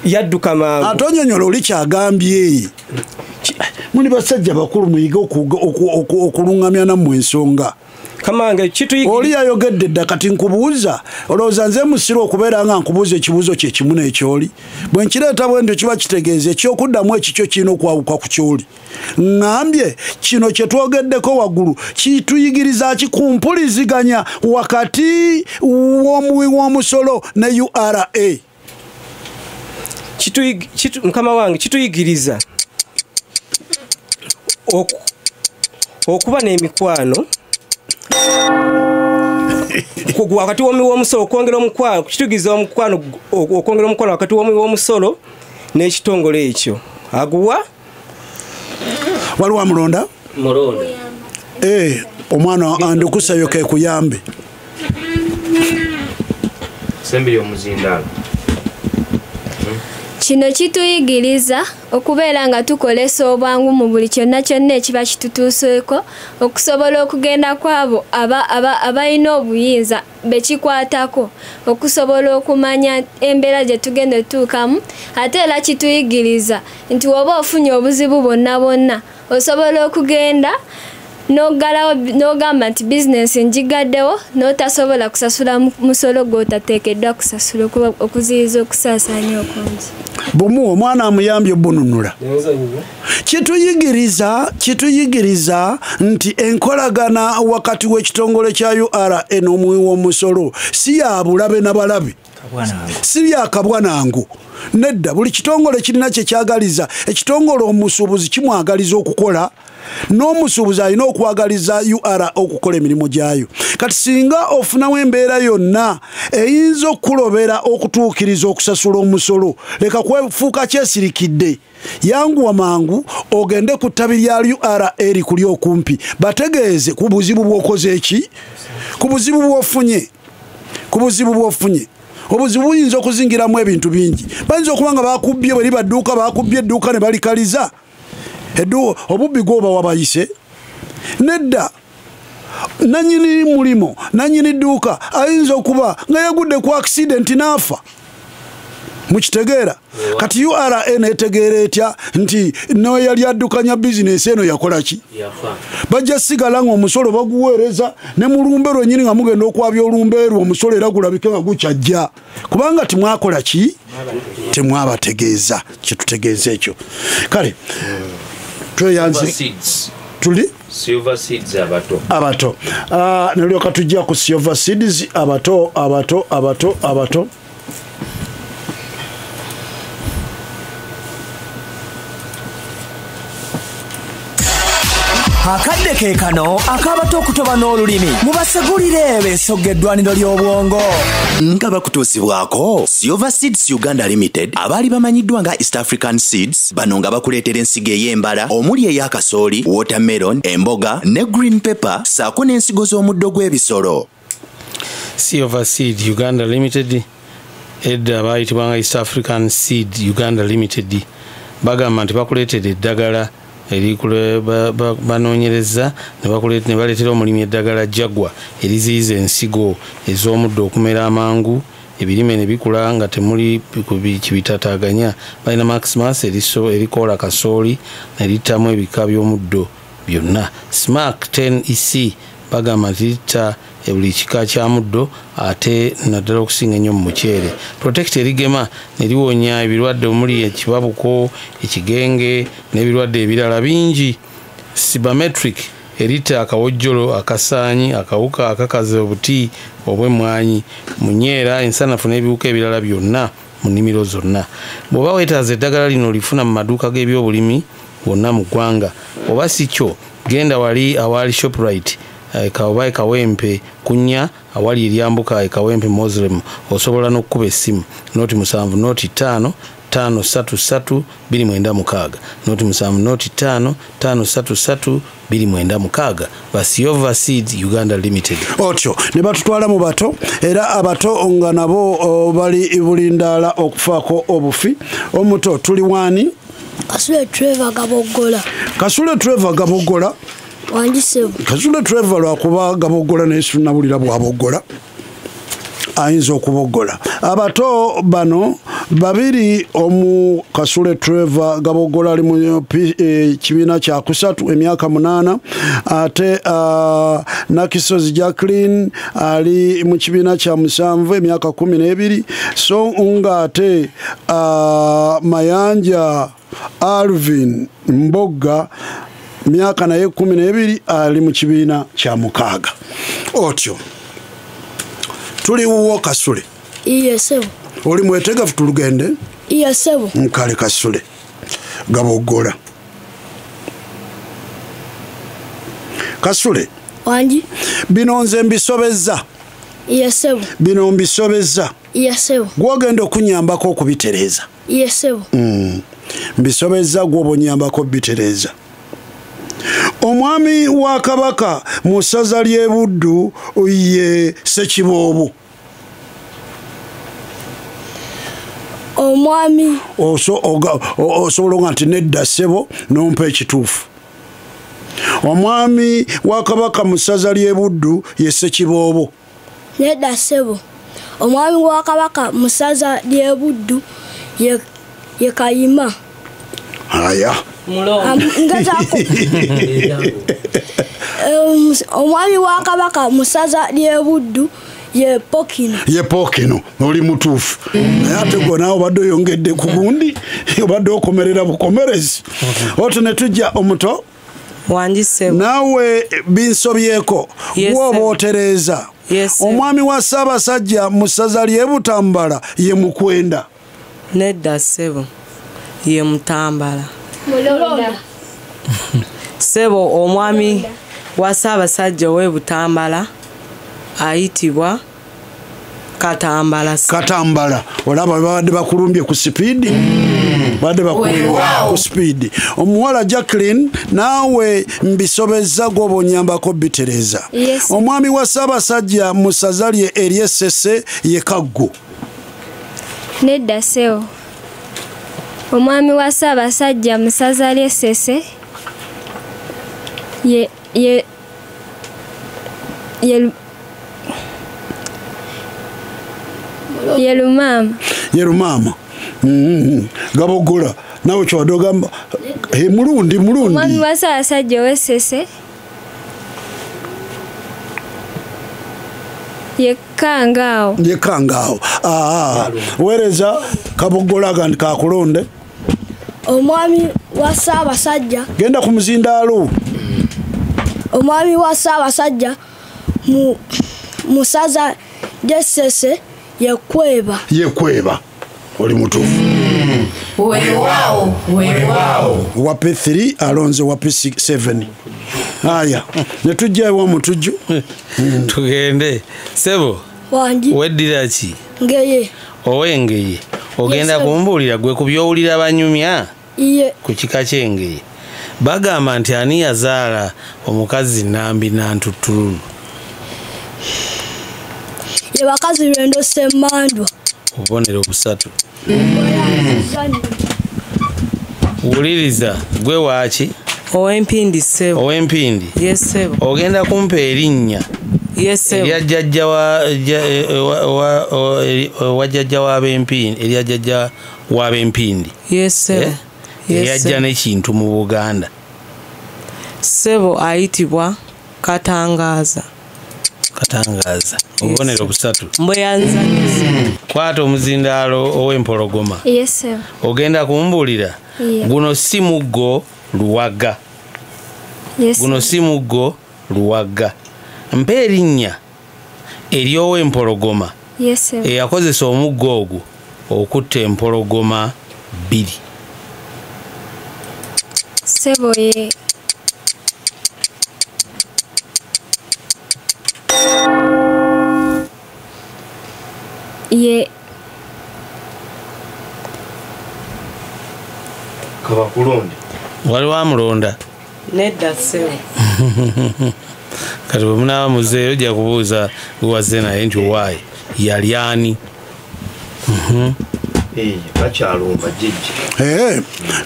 yadduka mangu. Atonyonyola oli kyagambye. Muli basajja bakulu muyige okulungamya nammwe ensonga. Kamange oli yayogedde dda, kati nkubuuza, olowooza nze musiru okubeera nga nkubuuza ekibuuzo kye kimu n'ekyoli? Bwe nkireeta bwe ntyo kiba kitegeeza ekyokuddamu ekikyo kirina okwawuka ku kyoli. Ŋŋambye kino kye twogeddeko waggulu kituyigiriza ki ku mpuliziganya wakati w'omuwi w'omusolo ne URA? Mukama wange, kituyigiriza okuba n'emikwano wakati w'omuwi w'omusolo, okwongera omukwano, kituyigiriza omukwano, okwongera omukwano wakati w'omuwi w'omusolo n'ekitongole ekyo. Aguwa waliwo amulonda? Mulonda. Omwana andikusayo ke kuyambe. Sembiri omuzindaalo. Kino kituyigiriza okubeera nga tukolesa obwangu mu buli kyonna kyonna ekiba kitutuuseeko, okusobola okugenda kwabo abalina obuyinza bekikwatako, okusobola okumanya embeera gye tugenda otuukamu. Ate era kituyigiriza nti woba ofunye obuzibu bwonna bwonna osobola okugenda n'oggalawo n'ogamba nti bizinensi ngigaddewo, n'otasobola kusasula musolo gw'otateekeddwa kusasula okuziyiza okusaasaanya okungi. Bumuwa omwana amuyambye obununula. Kituyigiriza nti enkolagana wakati w'ekitongole kya URA n'omuwi w'omusolo si ya bulabe na balabe, si ya kabwanangu. Nedda, buli kitongole kirina kye kyagaliza. Ekitongole omusuubuzi kimwagaliza okukola, n'omusuubuzi alina okwagaliza URA okukola emirimu gyayo. Kati singa ofunawo embeera yonna eyinza okukulobera okutuukiriza okusasula omusolo, leka kwefuuka kyesirikidde, yanguwa mangu ogende ku ttabi lya URA erikuli okumpi, bategeeze ku buzibu bw'okoze eki, ku buzibu bw'ofunye, ku buzibu bw'ofunye. Obuzibu buyinza okuzingiramu ebintu bingi. Bayinza okuba nga bakubbye bwe liba dduuka, bakubbye edduuka ne balikaliza. Obubbi gwoba wabayise. Nedda, nannyini mulimo, nannyini dduuka ayinza okuba nga yagudde ku accident n'afa. Mukitegeera? Kati URA netegeera etya nti noyali addukanya bizinesi eno yakola ki? Bajja sigala ng'omusolo baguweereza ne mu lumbe lwennyini nga mugenda okwabya olumbe lwo, omusolo era gulabike nga gukyajja, kubanga temwakola ki? Temwabategeeza. Kyetutegeeza ekyo. Kale tweyanze tuli Silver Seeds abato. Abato. Nalyoka tujja ku Silver Seeds abato abato abato abato. Akadde ke kano akabato okutoba n'olulimi mubasegulire besogga eddwaniro ly'obwongo nga bakutuusibwako Silver Seeds Uganda Limited, abaali bamanyiddwa nga East African Seeds. Bano nga bakuleetera ensigo ey'embala omuli ey'akasooli, watermelon, emboga ne green pepper, ssaako n'ensigo z'omuddo gw'ebisolo. Silver Seed Uganda Limited, edda bayitibwanga East African Seed Uganda Limited, bagamba nti bakuleetera eddagala banoonyereza ne baleetera omulimi eddagala Jagwa eriziyiza ensigo ez'omuddo okumera amangu, ebirime ne bikula nga temuli kibitataaganya. Balina Maximus erikoola kasooli ne littamu ebika by'omuddo byonna. Smack 10 EC bagamba nti litta buli kika kya muddo ate naddala okusinga ennyo mu muceere. Protect erigema ne liwonya ebirwadde omuli ekibabuko, ekigenge n'ebirwadde ebirala bingi. Sibametric eritta akawojjolo, akasaanyi, akawuka akakaza obuti obw'emmwanyi, munyeera, ensanafu n'ebiwuka ebirala byonna mu nnimiro zonna. Bw'oba weetaaza eddagala lino olifuna mu maduuka g'ebyobulimi wonna mu ggwanga, oba si kyo genda wali awali Shoprite oba Ekawempe kunya awali eryambuka Ekawempe Muslim. Osobola n'okukuba essimu 07 05 533 296 07 05 533 296. Silver Seed Uganda Limited. Otyo ne batutwala mu bato, era abato nga nabo bali bulindaala okufaako obufi. Omuto tuli wani? Kasule Trevor Gaboggola. Kasule Trevor Gaboggola. Wangi. Kasule Trevor lwakuba Gaboggola naye situnabulira bwaboggola, ayinza okuboggola. Abato bano babiri, omu Kasule Trevor Gaboggola ali mu kibiina kya kusatu emyaka 8, ate Nakisozi Jacqueline ali mu kibiina kya 7 emyaka 12, so nga ate Mayanja Alvin Mbogga myaka naye 12 ali mu kibiina kya 6. Otyo tuli wuwo Kasule. Iye sebo. Oli mwetegefu tulugende? Iye sebo. Nkale Kasule Gaboggola. Kasule. Wangi. Bino nze mbisobezza. Iye sebo. Bino mbisobezza. Iye sebo. Gwogenda okunyambako okubitereeza. Iye sebo. Mbisobezza gwoba onyambako okubitereeza. Omwami wa Kabaka mu ssaza ly'e Buddu ye Ssekiboobo. Omwami osobola nga nti nedda ssebo n'ompa ekituufu. Omwami wa Kabaka mu ssaza ly'e Buddu ye Ssekiboobo. Nedda ssebo. Omwami wa Kabaka mu ssaza ly'e Buddu ye Kayima. Aya. Omwami wa Kabaka mu ssaza ly'e Buddu Ye Pokino. Ye Pokino, oli mutuufu. Naye ate gwe naawe obadde oyongedde ku gundi, obadde okomerera bukomerezi. Otwo ne tujja omuto. Wangi ssebo. Naawe binsobyeko. Yes, Bw'oba otereeza. Yes, Omwami wa Ssaabasajja mu ssaza ly'e Butambala ye Mukwenda. Nedda ssebo. Ye Mutambala. Mulonda. Ssebo omwami wa Ssaabasajja ow'e Butambala ayitibwa Katambala. Katambala. Olaba babadde bakulumbye ku sipiidi. Babadde bakulumbye ku sipiidi. Omuwala Jacqueline naawe mbisobezza gw'oba onyambako bitereeza. Yes. Omwami wa Ssaabasajja mu ssaza lye ery'e Ssese ye Kaggo. Nedda ssebo. Omwami wa Ssaabasajja mu ssaza ly'e Ssese ye ye ye ye Lumaama. Ye Lumaama. Gabogola nawe ky'obadde ogamba mulundi mulundi. Omwami wa Ssaabasajja ow'e Ssese ye Kangaawo. Ye Kangaawo. Weereza Kabogola agandi kakulonde. Omwami wa Ssaabasajja. Genda ku muzindaalo. Omwami wa Ssaabasajja mu ssaza ly'e Ssese ye Kweba. Ye Kweba. Oli mutuufu. Weewaawo, weewaawo. Wape 3 alonze wape 7. Aya, ne tujja ewa mutujju. Tugende. Ssebo. Wangi. Weddira ki? Ngeye. Ow'engeye. Ogenda kumbuulira gwe ku by'owulira banyumya? Iye. Ku kika ky'engeye. Bagamba nti ani yazaala omukazi Nambi Nantuttululu? Ye bakazi Lwendo Ssemandwa. Obubonero busatu. Wuliriza gwe waaki? Ow'empindi ssebo. Ow'empindi? Yes ssebo. Ogenda kumpa erinnya. Yes ssebo. Erya jjajja wa jjajja w'ab'empindi, erya jjajja w'ab'empindi. Yes ssebo. Eyajja n'ekintu mu Buganda. Ssebo ayitibwa Katangaaza. Katangaaza. Obubonero busatu. Mbweyanza. Kwata omuzindaalo ow'empologoma. Yes ssebo. Ogenda kumbuulira. Guno si muggo Luwaga. Yes. Guno si muggo Luwaga. Mpa erinnya ery'ow'empologoma. Yes ssebo. Eyakozesa omuggo ogwo okutta empologoma 2. Ssebo ye ye Kabakulonde. Waliwo amulonda? Nedda ssebo. Kati bwe munaaba muzeeyo ojja kubuuza gwewazze naye nti owaayi yali ani? Bakyalumba jjajja.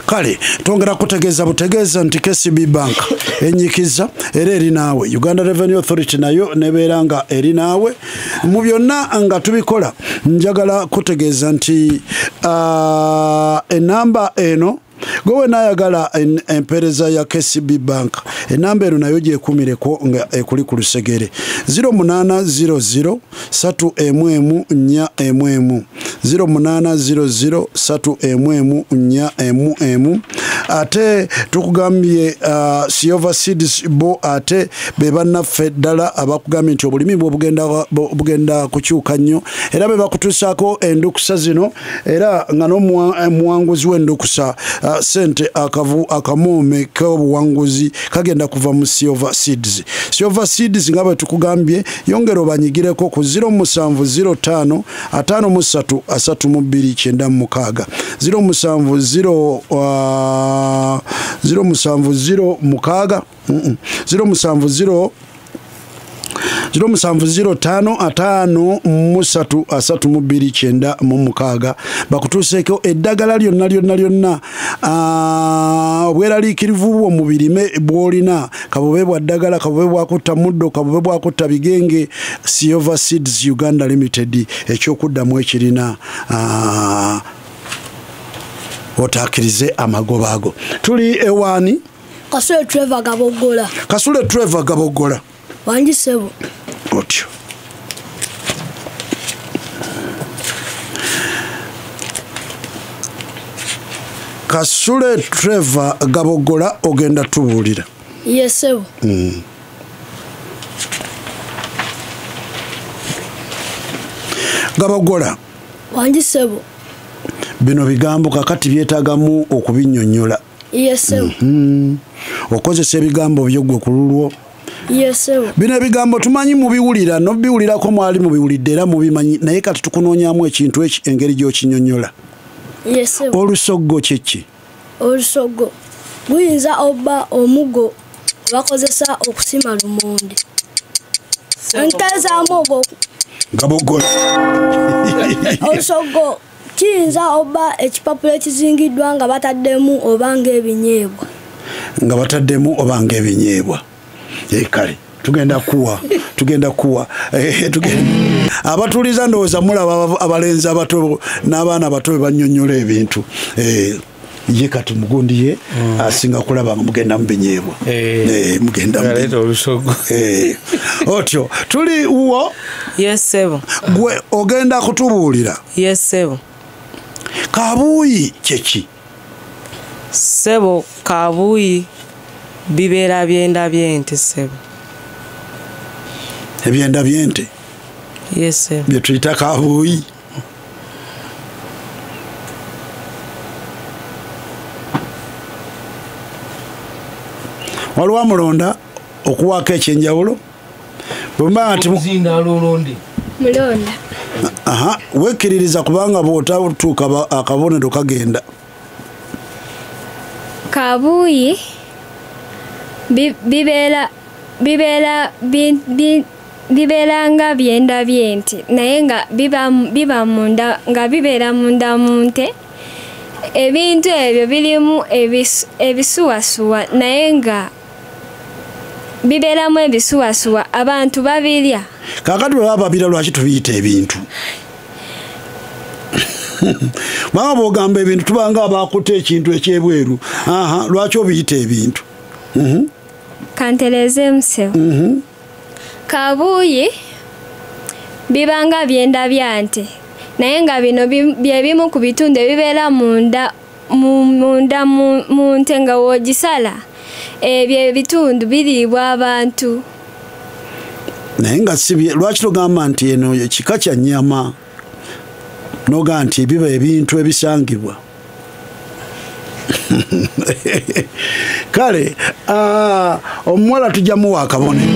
Kale twongera kutegeeza butegeeza nti KCB Bank enyikiza era eri naawe. Uganda Revenue Authority nayo nebeera nga eri naawe. Mu byonna nga tubikola njagala kutegeeza nti enamba eno gwe nayagala empeereza ya KCB Bank enamba eno nayo gyekuumireko nga ekuli ku lusegere 0800 3mm 4mm 0800 3mm 4mm. Ate tukugambye Silver Seeds bo ate be bannaffe ddala abakugambye nti obulimi bwo bugenda kukyuka nnyo era be bakutuusaako endukusa zino era nga n'omuwanguzi w'endukusa sente akavu akamuume k'obuwanguzi kagenda kuva mu Silver Seeds. Silver Seeds nga bwe tukugambye yongera obanyigireko ku 0705 53 32 96 070 070 070 0705 53 32 96 bakutuuseeko eddagala lyonna lyonna lyonna obweraliikirivu bwo mu birime bw'olina kabube bwa ddagala kabube bwakutta muddo kabube bwakutta bigenge. Silver Seeds Uganda Limited ekyokuddamu ekirina otaakirize amagoba ago. Tuli ewaani? Kasule Trevor Gabogola. Kasule Trevor Gabogola. Wangi ssebo. Otyo. Kasule Trevor Gabogola ogenda tubuulira. Yes sebo. Gabogola. Wangi sebo. Bino bigambo kakati byetagamu okubinnyonnyola. Yes sebo. Okozesa ebigambo byo gwe ku lulwo. Yes sebo. Bino ebigambo tumanyi mubiwulira n'obiwulirako mwali mubiwulidde era mubimanyi, naye kati tukunoonyaamu ekintu eki engeri gy'okinnyonnyola. Yes sebo. Olusoggo kye ki? Olusoggo guyinza obba omugo bakozesa okusima lumonde. Ntazaamu ogwo. Gabogola. Olusoggo kiyinza obba ekipapula ekizingiddwa nga bataddemu oba ng'ebinyeebwa. Nga bataddemu oba ng'ebinyeebwa. Kale tugenda kuwa abatuliza ndowooza mulaba abalenzi abato n'abaana abato bannyonnyola ebintu. Ye kati mugundi ye asinga kulaba nga mugenda mu binyeebwa. Mugenda mu olusogo. Otyo tuli uwo. Yes sebo. Gwe ogenda kutubuulira. Yes sebo. Kabuuyi kyeki? Sebo kabuuyi bibeera byenda by'ente sebo. Ebyenda by'ente? Yes sebo. Bye tuyita kabuuyi. Waliwo amulonda okuwaako ekyenjawulo? Bwemba nti mulonda. Aha, wekkiririza kubanga bw'otatuuka akabonero kagenda. Kabuuyi bibeera nga byenda by'ente, naye nga biba munda, nga bibeera munda mu nte. Ebintu ebyo birimu ebisuwasuwa, naye nga bibeeramu ebisuwasuwa, abantu babirya. Kaakati bwe baba babirya lwaki tubiyita ebintu? Baba bw'ogamba ebintu tubanga abakutte ekintu ekyebweru. Aha, lwaki obiyita ebintu? Kantereeze musebo. Kabuuyi bibanga byenda bya nte, naye nga bino bye bimu ku bitundu ebibeera munda mu nte nga w'ogisala. Ebyo ebitundu biriibwa abantu. Naye nga si lwaki togamba nti eno ekika kya nnyama n'ogamba nti biba ebintu ebisangibwa? Kale omuwala tujja muwa akabonero.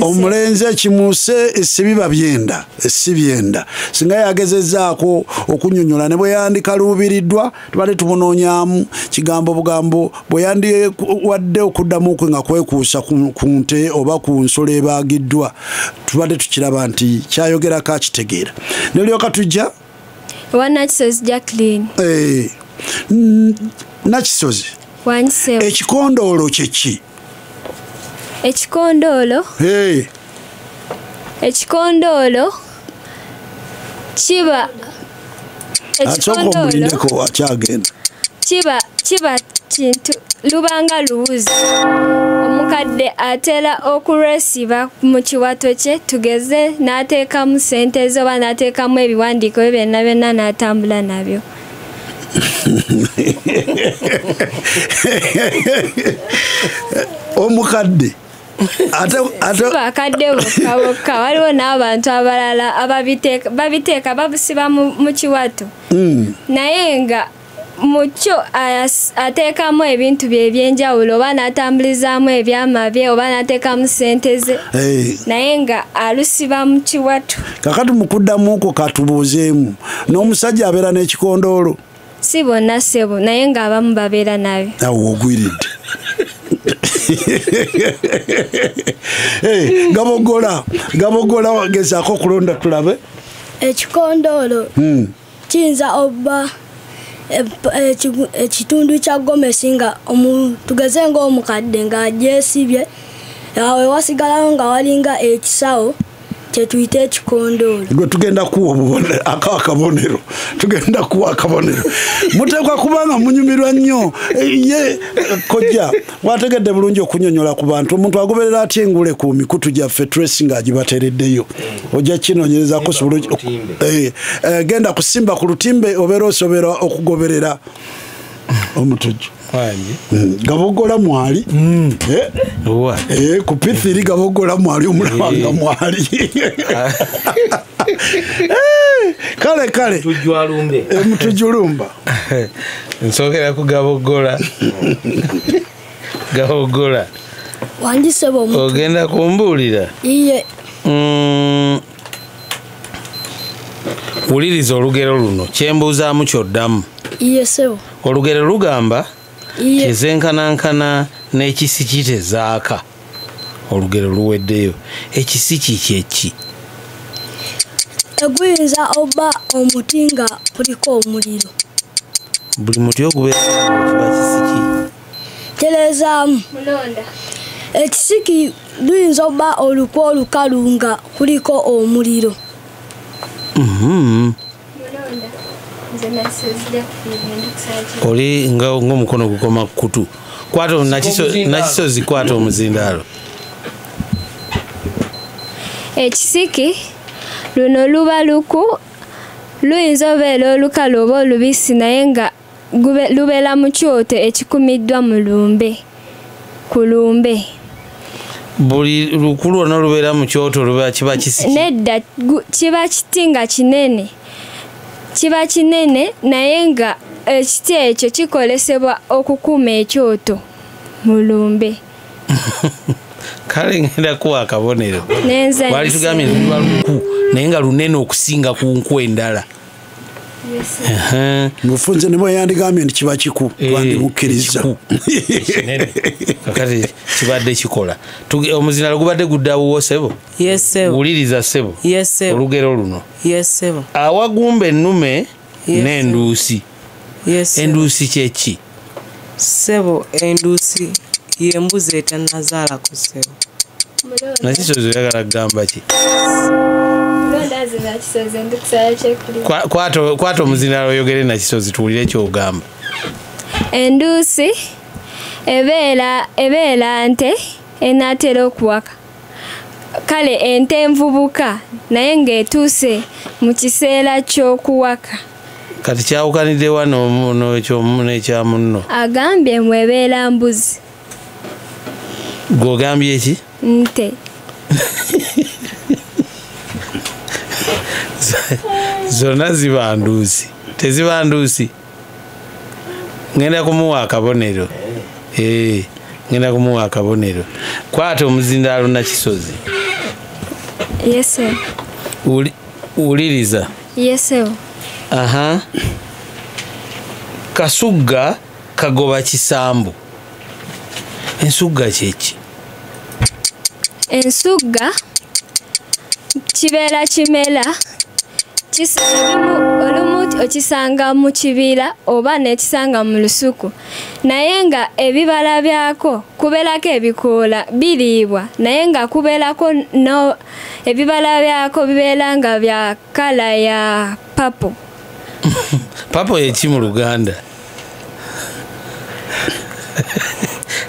Omulenzi ekimuse sibiba byenda, si byenda. Singa yagezezzaako okunnyonnyola ne bwe yandikaluubiriddwa tubadde tumunoonyaamu kigambo bugambo, bwe yandiwadde okuddamu kwe nga kwekuusa ku nte oba ku nsolo ebaagiddwa, tubadde tukiraba nti kyayogerako akitegeera. Nolyoka tujja wa Nakisozi Jacqueline. Nakisozi. Wangi. Ekikondoolo kye ki? Ekikondoolo. Ekikondoolo kiba ekikondoolo akyagenda. Kiba kintu lubanga luwuzi. Omukadde atera okulwesiba mu kiwato kye, tugeze n'ateekamu ssente ze oba n'ateekamu ebiwandiiko bye byonna byonna n'atambula nabyo. Omukadde ate bakadde bokka bokka, waliwo n'abantu abalala ababiteeka babusiba mu kiwato, naye nga mu kyo ateekamu ebintu bye ebyenjawulo oba n'atambulizaamu ebyama bye oba n'ateekamu ssente ze, naye nga alusiba mu kiwato. Kakati mu kuddamu okwo katubuuzeemu, n'omusajja abeera n'ekikondoolo? Si bonna ssebo, naye ng'abamu babeera nabyo. Awo ogwiridde. Gabogola gezaako okulonda tulabe. Ekikondoolo kiyinza obba ekitundu kya gomesi nga tugeze ng'omukadde ng'agyesibye, awo wasigalawo nga walinga ekisawo Kyetuyita ekikondoolo. Gwe tugenda kuwa obubonero, akabonero. Tugenda kuwa akabonero. Muteekwa kubanga munyumirwa nnyo. Ye kojja wategedde bulungi okunyonyola ku bantu. Omuntu agoberera atya engule ku mikutu gyaffe Trace ng'agibateereddeyo. Ojja kinoonyerezaako sobole genda kusimba ku lutimbe obeera osobera okugoberera omutujju. Gabogola mwali. Ku P3 gabogola mwali omulabanga mwali. Kale kale. Mutujju Mutujju Nsokera ku gabogola. Gabogola. Wangi sebo omuntu. Ogenda kumbuulira? Iye. Wuliriza olugero luno, kyembuuzaamu ky'oddamu. Iye sebo. Olugero lugamba tezenkanankana n'ekisiki tezaaka. Olugero luweddeyo. Ekisiki kyeki? Eguyinza oba omuti nga kuliko omuliro. Buli muti ogubeera kiba kisiki. Terezaamu. Mulonda. Ekisiki luyinza oba oluku olukalu nga kuliko omuliro. Mulonda. Oli nga ng'omukono gukoma kutu. Kwata nakisozi kwata omuzindaalo. Ekisiki luno luba luku luyinza obeera olukalu oba olubisi naye nga lubeera mu kyoto ekikumiddwa mu lumbe ku lumbe. Buli luku lwonna lubeera mu kyoto luba kiba kisiki? Nedda, kiba kiti nga kinene. Kiba kinene naye nga ekiti ekyo kikolesebwa okukuma ekyoto mu lumbe. Kale ngenda kuwa akabonero. Wali tugambye nti luba luku naye nga lunene okusinga ku nku endala. Mufunze ne bwe yandigambye nti kiba kiku twandimukkiriza. Kakati kibadde kikola. Omuzindaalo gubadde guddawo ssebo? Yes sebo. Wuliriza ssebo. Yes sebo. Olugero luno. Yes sebo. Awagumba ennume n'enduusi. Yes sebo. Enduusi kyeki? Ssebo enduusi y'embuzi etannazaalako ssebo. Nakisozi oyagala kugamba ki? Kwata omuzindaalo oyogere Nakisozi tuwulire ky'ogamba. Enduusi ebeera nte enaatera okuwaka. Kale ente envubuka naye ng'etuuse mu kiseera ky'okuwaka. Kati kyawukanidde wa n'ekya munno? Agambye mbu ebeera mbuzi. Gw'ogambye ki? Nte. Zonna ziba nduusi. Teziba nduusi. Ngenda kumuwa akabonero. Ngenda kumuwa akabonero. Kwata omuzindaalo Nakisozi. Yes sir. Wuliriza. Yes sir. Aha. Kasugga kagoba kisambu. Ensugga kyeki? Ensugga kibeera kimera olumu okisanga mu kibira oba n'ekisanga mu lusuku, naye nga ebibala byako kubeerako ebikoola biriibwa, naye nga kubeerako ebibala byako bibeera nga bya kala ya papo. Papo yeki mu Luganda?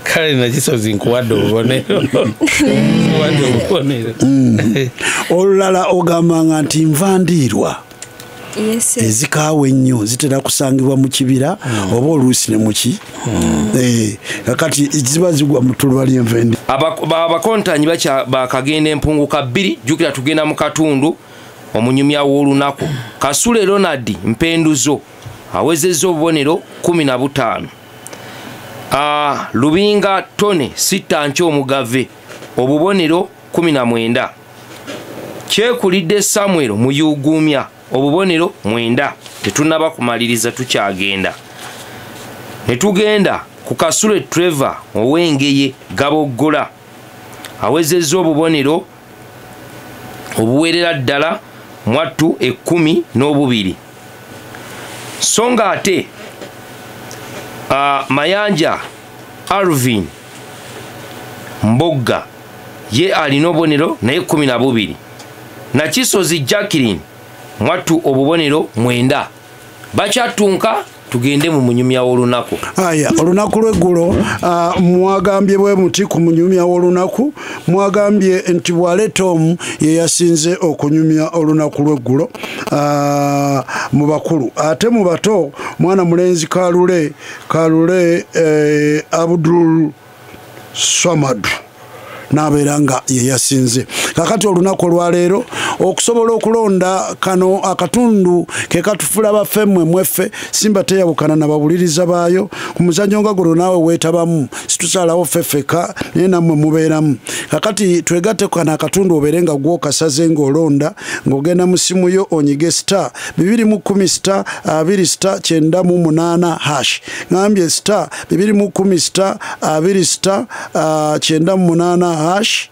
Kale Nakisozi nkuwadde obubonero. Nkuwadde obubonero. Olulala ogambanga nti nva ndiirwa. Ezikaawa ennyo zitera kusangibwa mu kibira oba oluusi ne muki. Kakati ziba zigwa mu ttuluba ly'enva endiirwa. Abakontanyi bakagenda empunguka 2, jjukira tugenda mu katundu omunyumya w'olunaku. Kasule Ronald Mpenduzo awezezza obubonero 15. Lubinga Tone Sittanki Omugave obubonero 19. Kyekulidde Samuel Muyugumya obubonero 9. Tetunnaba kumaliriza tukyagenda. Ne tugenda ku Kasule Trevor ow'Engeye Gaboggola awezezza obubonero obuwerera ddala mwattu 12. So nga ate Mayanja Alvin Mbogga ye alina obubonero naye 12. Nakisozi Jacqueline mwattu obubonero 9. Bakyatunka tugende mu munyumya w'olunaku. Aya, olunaku lw'eggulo mwagambye bwe muti ku munyumya w'olunaku, mwagambye nti Bwale Tom ye yasinze okunyumya olunaku lw'eggulo mu bakulu. Ate mu bato mwana mulenzi Kalule Abdul Samad n'abeera nga ye yasinze. Kakati olunaku olwaleero okusobola okulonda kano akatundu ke katufula baffe mmwe mweffe, Simba teyawukana na bawuliriza baayo. Ku muzannyo nga guno naawe weetabamu, situsalawo ffe ffekka naye nammwe mubeeramu. Kakati twegatte kano akatundu obeere nga gw'okasaze ng'olonda, ng'ogenda mu ssimu yo onyige star 210 star 2 star 98 hash. Ngambye star 210 star 2 star 98 hash.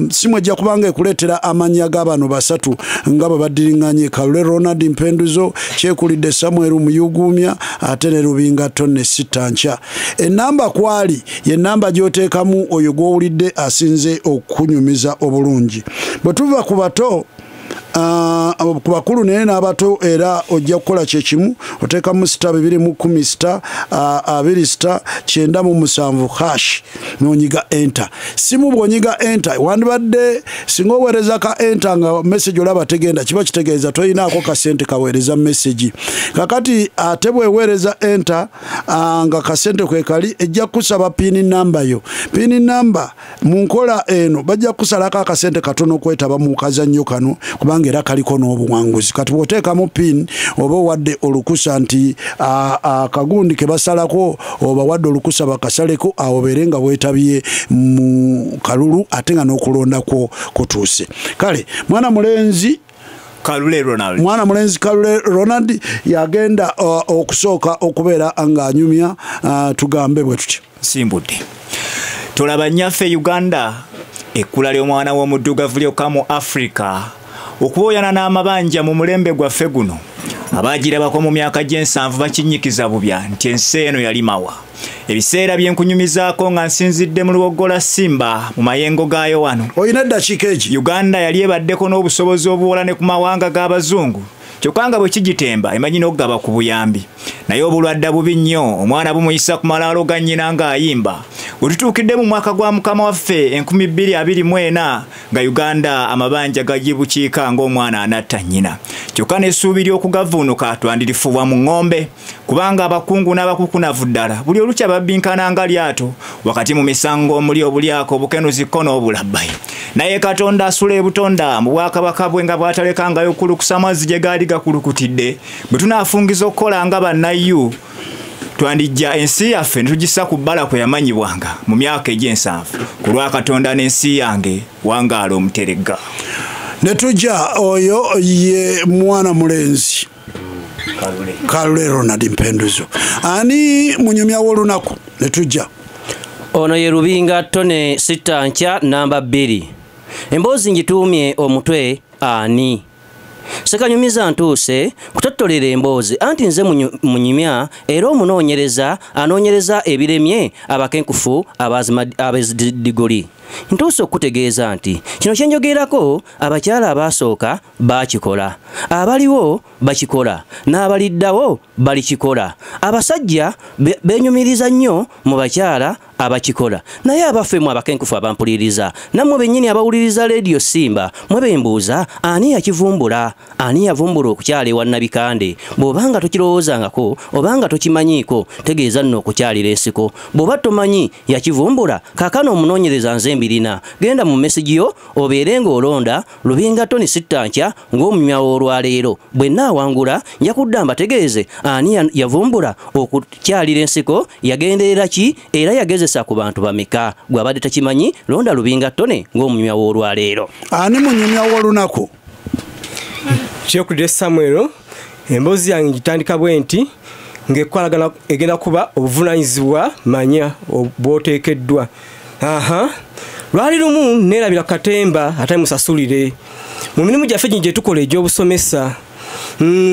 Simu ejja kubanga ekuleetera amannya g'abano basatu nga bwe baddiringanye: Kalule Ronald Mpenduzo, Kyekulidde Samuel Muyugumya, ate ne Lubinga Tonne Sittancha. Ennamba kwali ye nnamba gy'oteekamu oyo gw'owulidde asinze okunyumiza obulungi. Bwe tuva ku bato ku bakulu naye n'abato era ojja kukola kyekimu, oteekamu star 210 star 2 star 97 hash n'onyiga enter. Simu bw'onyiga enter, wandibadde singa oweereza ka enter nga message olaba tegenda, kiba kitegeeza toyinaako kasente kaweereza message. Kakati ate bw'eweereza enter nga kasente kwe kali, ejja kusaba pin number yo. Pin number mu nkola eno bajja kusalako akasente katono okwetaba mu kazannyo kano, kubanga era kaliko n'obuwanguzi. Kati bw'oteekamu pin oba owadde olukusa nti akagundi ke basalako oba wadde olukusa bakasaleko, awo obeere nga weetabye mu kalulu ate nga n'okulondako kutuuse. Kale mwana mulenzi Kalule Ronald, mwana mulenzi Kalule Ronald yagenda okusooka okubeera ng'anyumya. Tugambe bwe tutyo. Simbudde tolaba nnyaffe Uganda, ekkula ly'omwana w'omuddugavu lyokka mu Afrika, okuboyana n'amabanja mu mulembe gwaffe guno. Abaagirabako mu myaka gy'ensanvu bakinnyikiza bubya nti ensi eno yali mawa. Ebiseera bye nkunyumizaako nga nsinzidde mu Luwoggola Simba mu mayengo gaayo wano. Olina eddakiika egi. Uganda yali ebaddeko n'obusobozi obuwola ne ku mawanga g'abazungu, kyokka nga bwe kigitemba emanyi n'okugaba ku buyambi. Naye obulwadde bubi nnyo, omwana bumuyisa ku malaalo ga nnyina ng'ayimba. Bwe tutuukidde mu mwaka gwa Mukama waffe 2024 nga Uganda amabanja gagibukiika ng'omwana anatta nnyina. Kyokka n'essuubi ly'okugavuunuka twandirifuwa mu ŋŋombe, kubanga abakungu n'abakukunavu ddala buli olukya babbinkana nga lyato wakati mu misango omuli obulyako, obukenuzi ko n'obulabbayi. Naye Katonda asula ebutonda mu bwakabaka bwe nga bw'atalekangayo kulukusa amazzi gye gaali gakulukutidde. Bwe tunaafungiza okukola nga bannayu, twandijja ensi yaffe ne tugissa ku bbala kwe yamanyibwanga mu myaka egy'ensanvu. Ku lwa Katonda n'ensi yange, wangaala omuteregga. Ne tujja oyo ye mwana mulenzi Kalule Ronald Mpenduzo. Ani munyumya w'olunaku? Ne tujja ono ye Lubinga Tone Sittancha namba 2. Emboozi ngituumye omutwe ani. Sekanyumiza ntuuse kutottolera emboozi anti nze munyumya era omunoonyereza anoonyereza ebiremye abakenkufu abezidigoli. Ntuuse okutegeeza nti kino kye njogerako abakyala abaasooka baakikola, abaliwo bakikola, n'abaliddawo balikikola. Abasajja beenyumiriza nnyo mu bakyala abakikola. Naye abaffe mmwe abakenkufu abampuliriza, nammwe bennyini abawuliriza leediyo Simba, mwe bembuuza ani yakivumbula? Ani yavumbula okukyala ewa Nabikande? Bw'obanga tokirowoozangako obanga tokimanyiiko, tegeeza nno okukyalira ensiko. Bw'oba tomanyi yakivumbula, kaakano omunoonyereza nze mbirina. Genda mu mesigi yo obeere ng'olonda Lubinga Tony Sittancha ng'omunywa w'olwaleero. Bwe nnaawangula nja kudda mbategeeze ani yavumbula okukyalira ensiko, yagenderera ki era yagezesa ku bantu bameka. Gw'abadde takimanyi, londa Lubinga Tony ng'omunywa w'olwaleero. Ani munyumya w'olunaku? Kyekulidde Samuel. Emboozi yange ngitandika bwe nti ng'ekwalagana egenda kuba obuvunaanyizibwa manya bw'oteekeddwa. Lwali lumu neerabira katemba atali musasulire. Mu mirimu gyaffe gino gye tukola egy'obusomesa,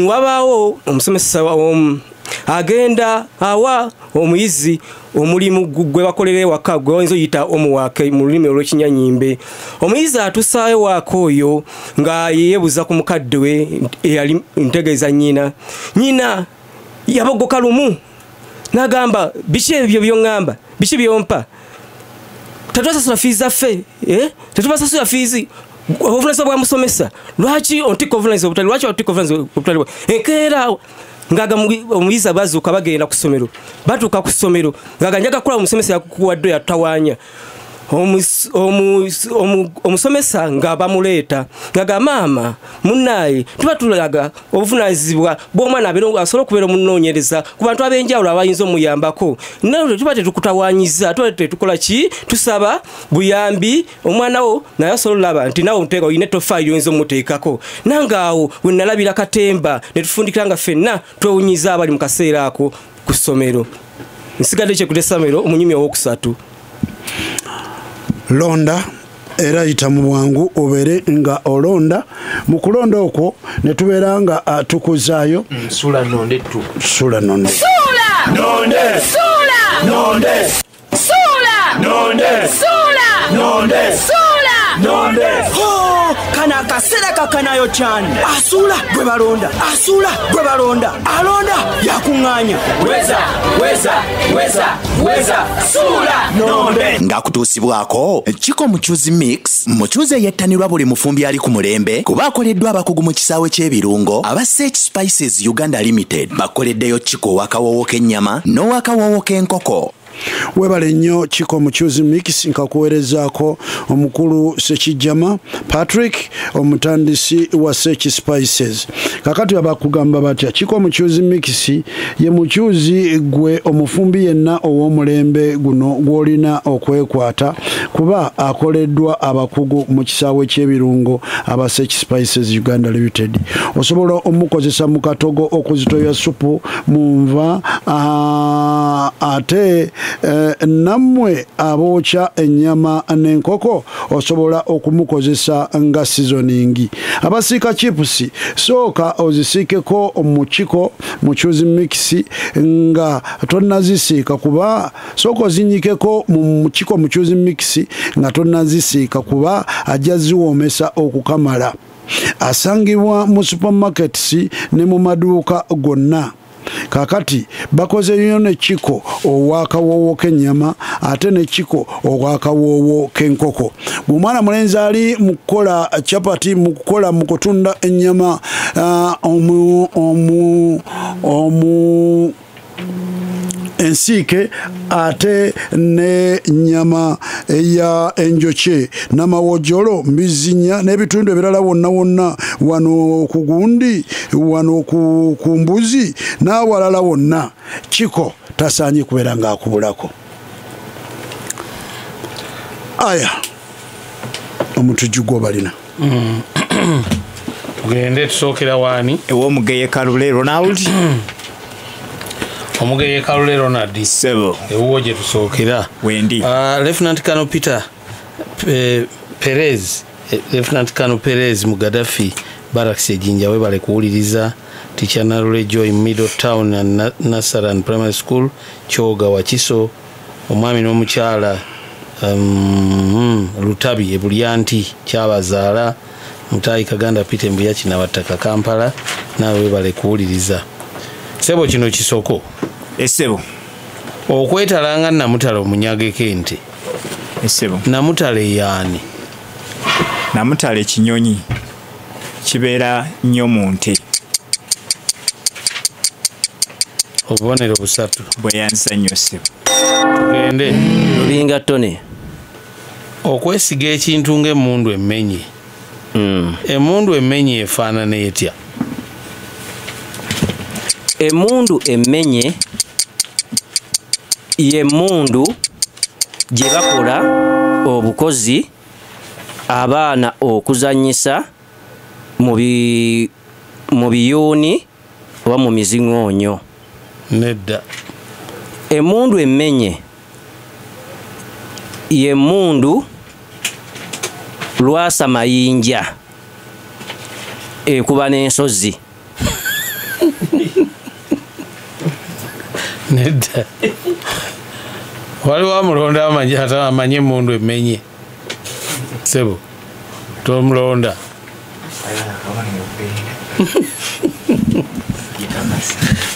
wabaawo omusomesa omu Agenda awa omuyizi omulimu gwe bakolera ewaka gwe oyinza oyita omuwaake mu lulimi olw'ekinyanyimbe. Omuyizi atusaayo waaka oyo nga yeebuza ku mukadde we eyali ntegeeza nnyina. Nnyina yabogoka lumu n'agamba, biki ebyo by'oŋŋamba, biki by'ompa? Tetubasasula fiizi zaffe, tetubasasula fiizi, obuvunaanyizibwa bwa musomesa. Lwaki ontikka obuvunaanyizibwa obutali, lwaki ontikka obuvunaanyizibwa obutali? Enkeera ngaga omuyizi abazuuka bagenda ku ssomero, batuuka ku ssomero ngaga njaga kukola omusomesa yakukuwadde yatawaanya. Omusomesa nga bamuleeta ngaga maama munnaaye tuba tulaga obuvunaanyizibwa bw'omwana asobola okubeera omunoonyereza ku bantu ab'enjawulo abayinza omuyambako. Naye tuba tetukutawaanyiza, tuba tetukola ki, tusaba buyambi omwana wo naye asobola olaba nti nawe omuteeka olina ettoffaali ly'oyinza omuteekako. Nange awo we nalabira katemba ne tufundikira nga ffenna twewunyiza abali mu kaseera ako ku ssomero. Nsigadde kyekudde essomero omunyumya owookusatu. Londa era yita mu bwangu obeere nga olonda. Mu kulonda okwo ne tubeera nga tukuzaayo. Sula nonde tu. Sula nonde. Sula nonde. Sula nonde. Sula nonde. Sula nonde. Sula nonde. Oh, kana akaseera kakanayo cyane. Asula gwe balonda. Asula gwe balonda. Alonda yakuŋŋaanya. Weza, weza, weza, weza. Sula nonde. Ng'akutuusibwako Kiko Muchuzi Mix, muchuzi eyettanirwa buli mufumbi ali ku mulembe kuba akoleddwa abakugu mu kisaawe ky'ebirungo aba Search Spices Uganda Limited. Bakoleddeyo Kiko ow'akawoowo k'ennyama n'ow'akawoowo k'enkoko. Webale nnyo Kiko Muchuzi Mix nkakuweerezaako omukulu Sekijjama Patrick omutandisi wa Search Spices. Kakati abakugamba batya Kiko Muchuzi Mix ye muchuzi gwe omufumbi yenna ow'omulembe guno gw'olina okwekwata kuba akoleddwa abakugu mu kisaawe ky'ebirungo aba Search Spices Uganda Limited. Osobola omukozesa mu katogo okuzitoya supu mu nva ate nammwe abookya ennyama n'enkoko osobola okumukozesa nga seasoning. Abasiika chipusi sooka ozisiikeko mu Kiko Muchuzi Mix nga tonnazisiika kuba sooka ozinnyikeko mu Kiko Muchuzi Mix nga tonnazisiika kuba ajja ziwoomesa okukamala. Asangibwa mu supermarkets ne mu maduuka gonna. Kakati bakoze ne Kiko ow'akawoowo k'ennyama ate ne Kiko ow'akawoowo k'enkoko. Bw'omwana mulenzi ali mu kukola chapati, mu kukola mu kutunda ennyama ensiike ate ne nnyama eya enjokye n'amawojjolo mbizinya n'ebitundu ebirala wonna wonna wano ku gundi wano ku mbuzi n'awalala wonna Kiko tasaanye kubeera ng'akubulako. Aya omutujju gw'obalina. Tugende tusookera waani? Ew'omugeye Kalule Ronald. Omugeye Kalule Ronald. Sebo. Ewuwo gye tusookera. Wendi. Lieutenant Colonel Peter Perez, Lieutenant Colonel Perez mu Gaddafi Barracks e Jinja webale kuwuliriza. Teacher Nalule Joy Middle Town and Nasaran Primary School Kyoga Wakiso. Omwami n'omukyala Lutabi e Bulyanti Kyabazaala. Mutayi Kaganda Peter Mbuya Kinabattaka Kampala naawe webale kuwuliriza. Sebo kino kisoko. Esebo. Okwetalanga namutala omunyageko ente. Esebo. Namutala yaani? Namutala ekinyonyi kibeera nnyo mu nte. Obubonero busatu. Bweyansa nnyo ssebo. Tugende. Lubinga Tony. Okwesiga ekintu ng'emmundu emmenye. Emmundu emmenye efaanana etya? Emmundu emmenye y'emmundu gye bakola obukozi abaana okuzannyisa mu biyuuni oba mu miziŋoonyo. Nedda. Emmundu emmenye y'emmundu lwasa mayinja ekuba n'ensozi. Nedda. Waliwo amulonda amanye emundu emenye. Sebo tomulonda.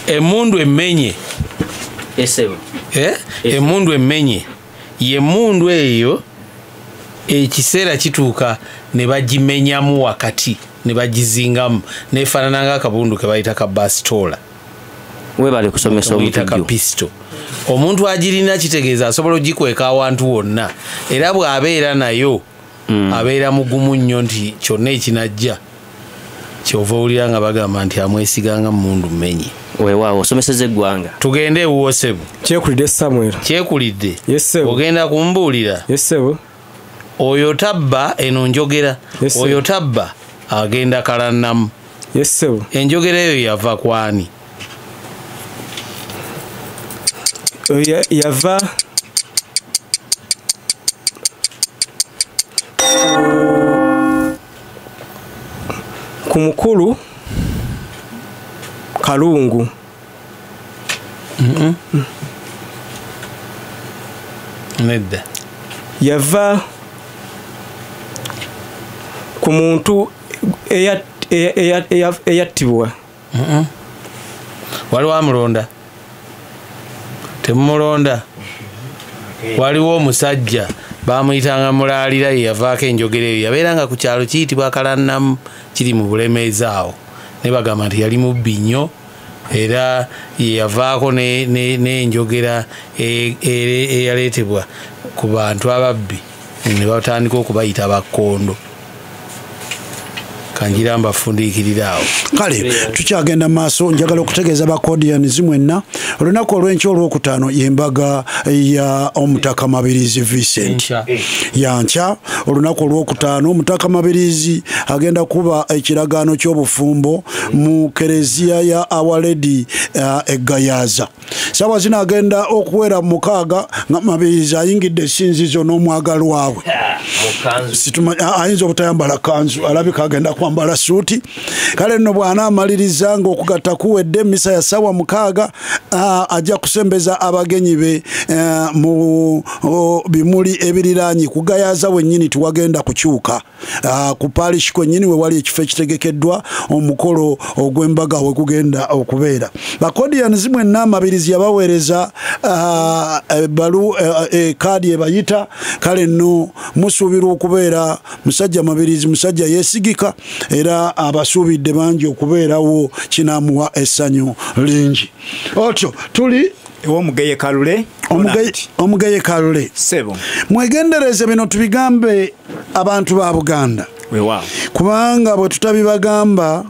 Emundu emenye. Esebo. Emundu emenye. Ye mundu eyo ekiseera kituuka ne bagimenyamu wakati ne bagizingamu nefaanana ng'akabundu ke bayita ka basitola. Webale kusomesa omuntu ka pisto. Omuntu agirina kitegeeza asobola ogikweka awantu wonna, era bw'abeera nayo abeera mugumu nnyo nti kyonna ekinajja kyova owulira nga bagamba nti amwesiganga mundu mmenye. Weewaawo osomeseza eggwanga. Tugende ewuwo ssebo. Kyekulidde Samuel. Kyekulidde. Yes ssebo. Ogenda kumbuulira. Yes ssebo. Oyo tabba eno njogera. Yes, oyo tabba agenda kalannamu. Yes ssebo. Enjogera eyo yava kwani? Yava ku mukulu Kalungu. Nedda. Yava ku muntu eyattibwa. Waliwo amulonda? Temulonda. Waliwo omusajja bamuyitanga Mulaalira, ye yavaako enjogera eyo. Yabeeranga ku kyalo kiyitibwa Kalannamu, kiri mu Bulemeezi awo. Ne bagamba nti yali mubbi nnyo, era ye yavaako n'enjogera eyaleetebwa ku bantu ababbi ne batandika okubayita bakkondo. Kangira mbafundiikirira awo. Kale tukyagenda maaso, njagala okutegeeza bakodians mwenna olunaku olw'enkya olwokutaano y'embaga ya Omutaka Mabirizi Vincent. Yankya olunaku olwokutaano Omutaka Mabirizi agenda kuba ekiragaano ky'obufumbo mu kereziya ya Our Lady e Gayaza. Saawa zino agenda okuwera 6 nga Mabirizi ayingidde essinzizo n'omwagalwa we. Ayinza obutayambala kanzu, alabika agenda kwambala suuti. Kale nno bw'anaamaliriza ng'okugatta kuwedde emmisa ya ssaawa 6 ajja kusembeza abagenyi be mu bimuli ebiriraanye ku Gayaza wennyini. Tiwagenda kukyuka ku parish kwennyini we wali ekifo ekitegekeddwa omukolo ogw'embaga we gugenda okubeera. Bakodians mwenna Mabirizi yabaweereza kaadi ebayita. Kale nno musuubirwa okubeera musajja Mabirizi musajja yeesigika, era abasuubidde bangi okubeerawo, kinaamuwa essanyu lingi. Otyo tuli ew'Omugeye Kalule. Omugeye Kalule. Ssebo. Mwegendereze bino tubigambe abantu ba Buganda. Weewaawo. Kubanga bwe tutabibagamba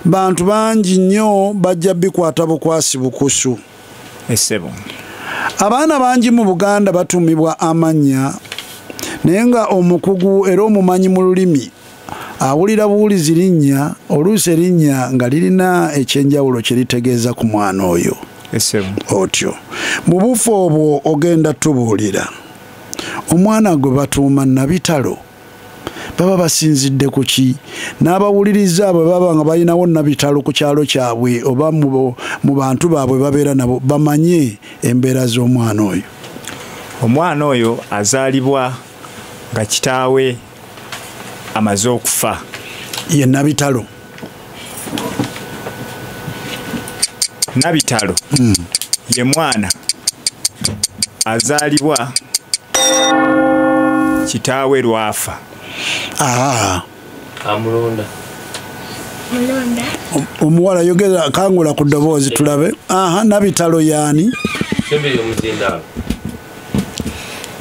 bantu bangi nnyo bajja bikwata bukwasi bukusu. Ssebo. Abaana bangi mu Buganda batumibwa amannya, naye nga omukugu era omumanyi mu lulimi awulira buwulizi linnya, oluusi erinnya nga lirina ekyenjawulo kye litegeeza ku mwana oyo. Otyo mu bufu obwo ogenda tubuulira omwana gwe batuuma Nabitalo baba basinzidde ku ki, n'abawuliriza bwe baba nga balinawo Nabitalo ku kyalo kyabwe oba mu bantu baabwe babeera nabo, bamanye embeera z'omwana oyo. Omwana oyo azaalibwa nga kitaawe amaze okufa. Ye Nabitalo. Nabitalo ye mwana azaalibwa kitaawe lwafa. Amulonda. Omuwala yogera kangula ku ddoboozi tulabe. Nabitalo yaani?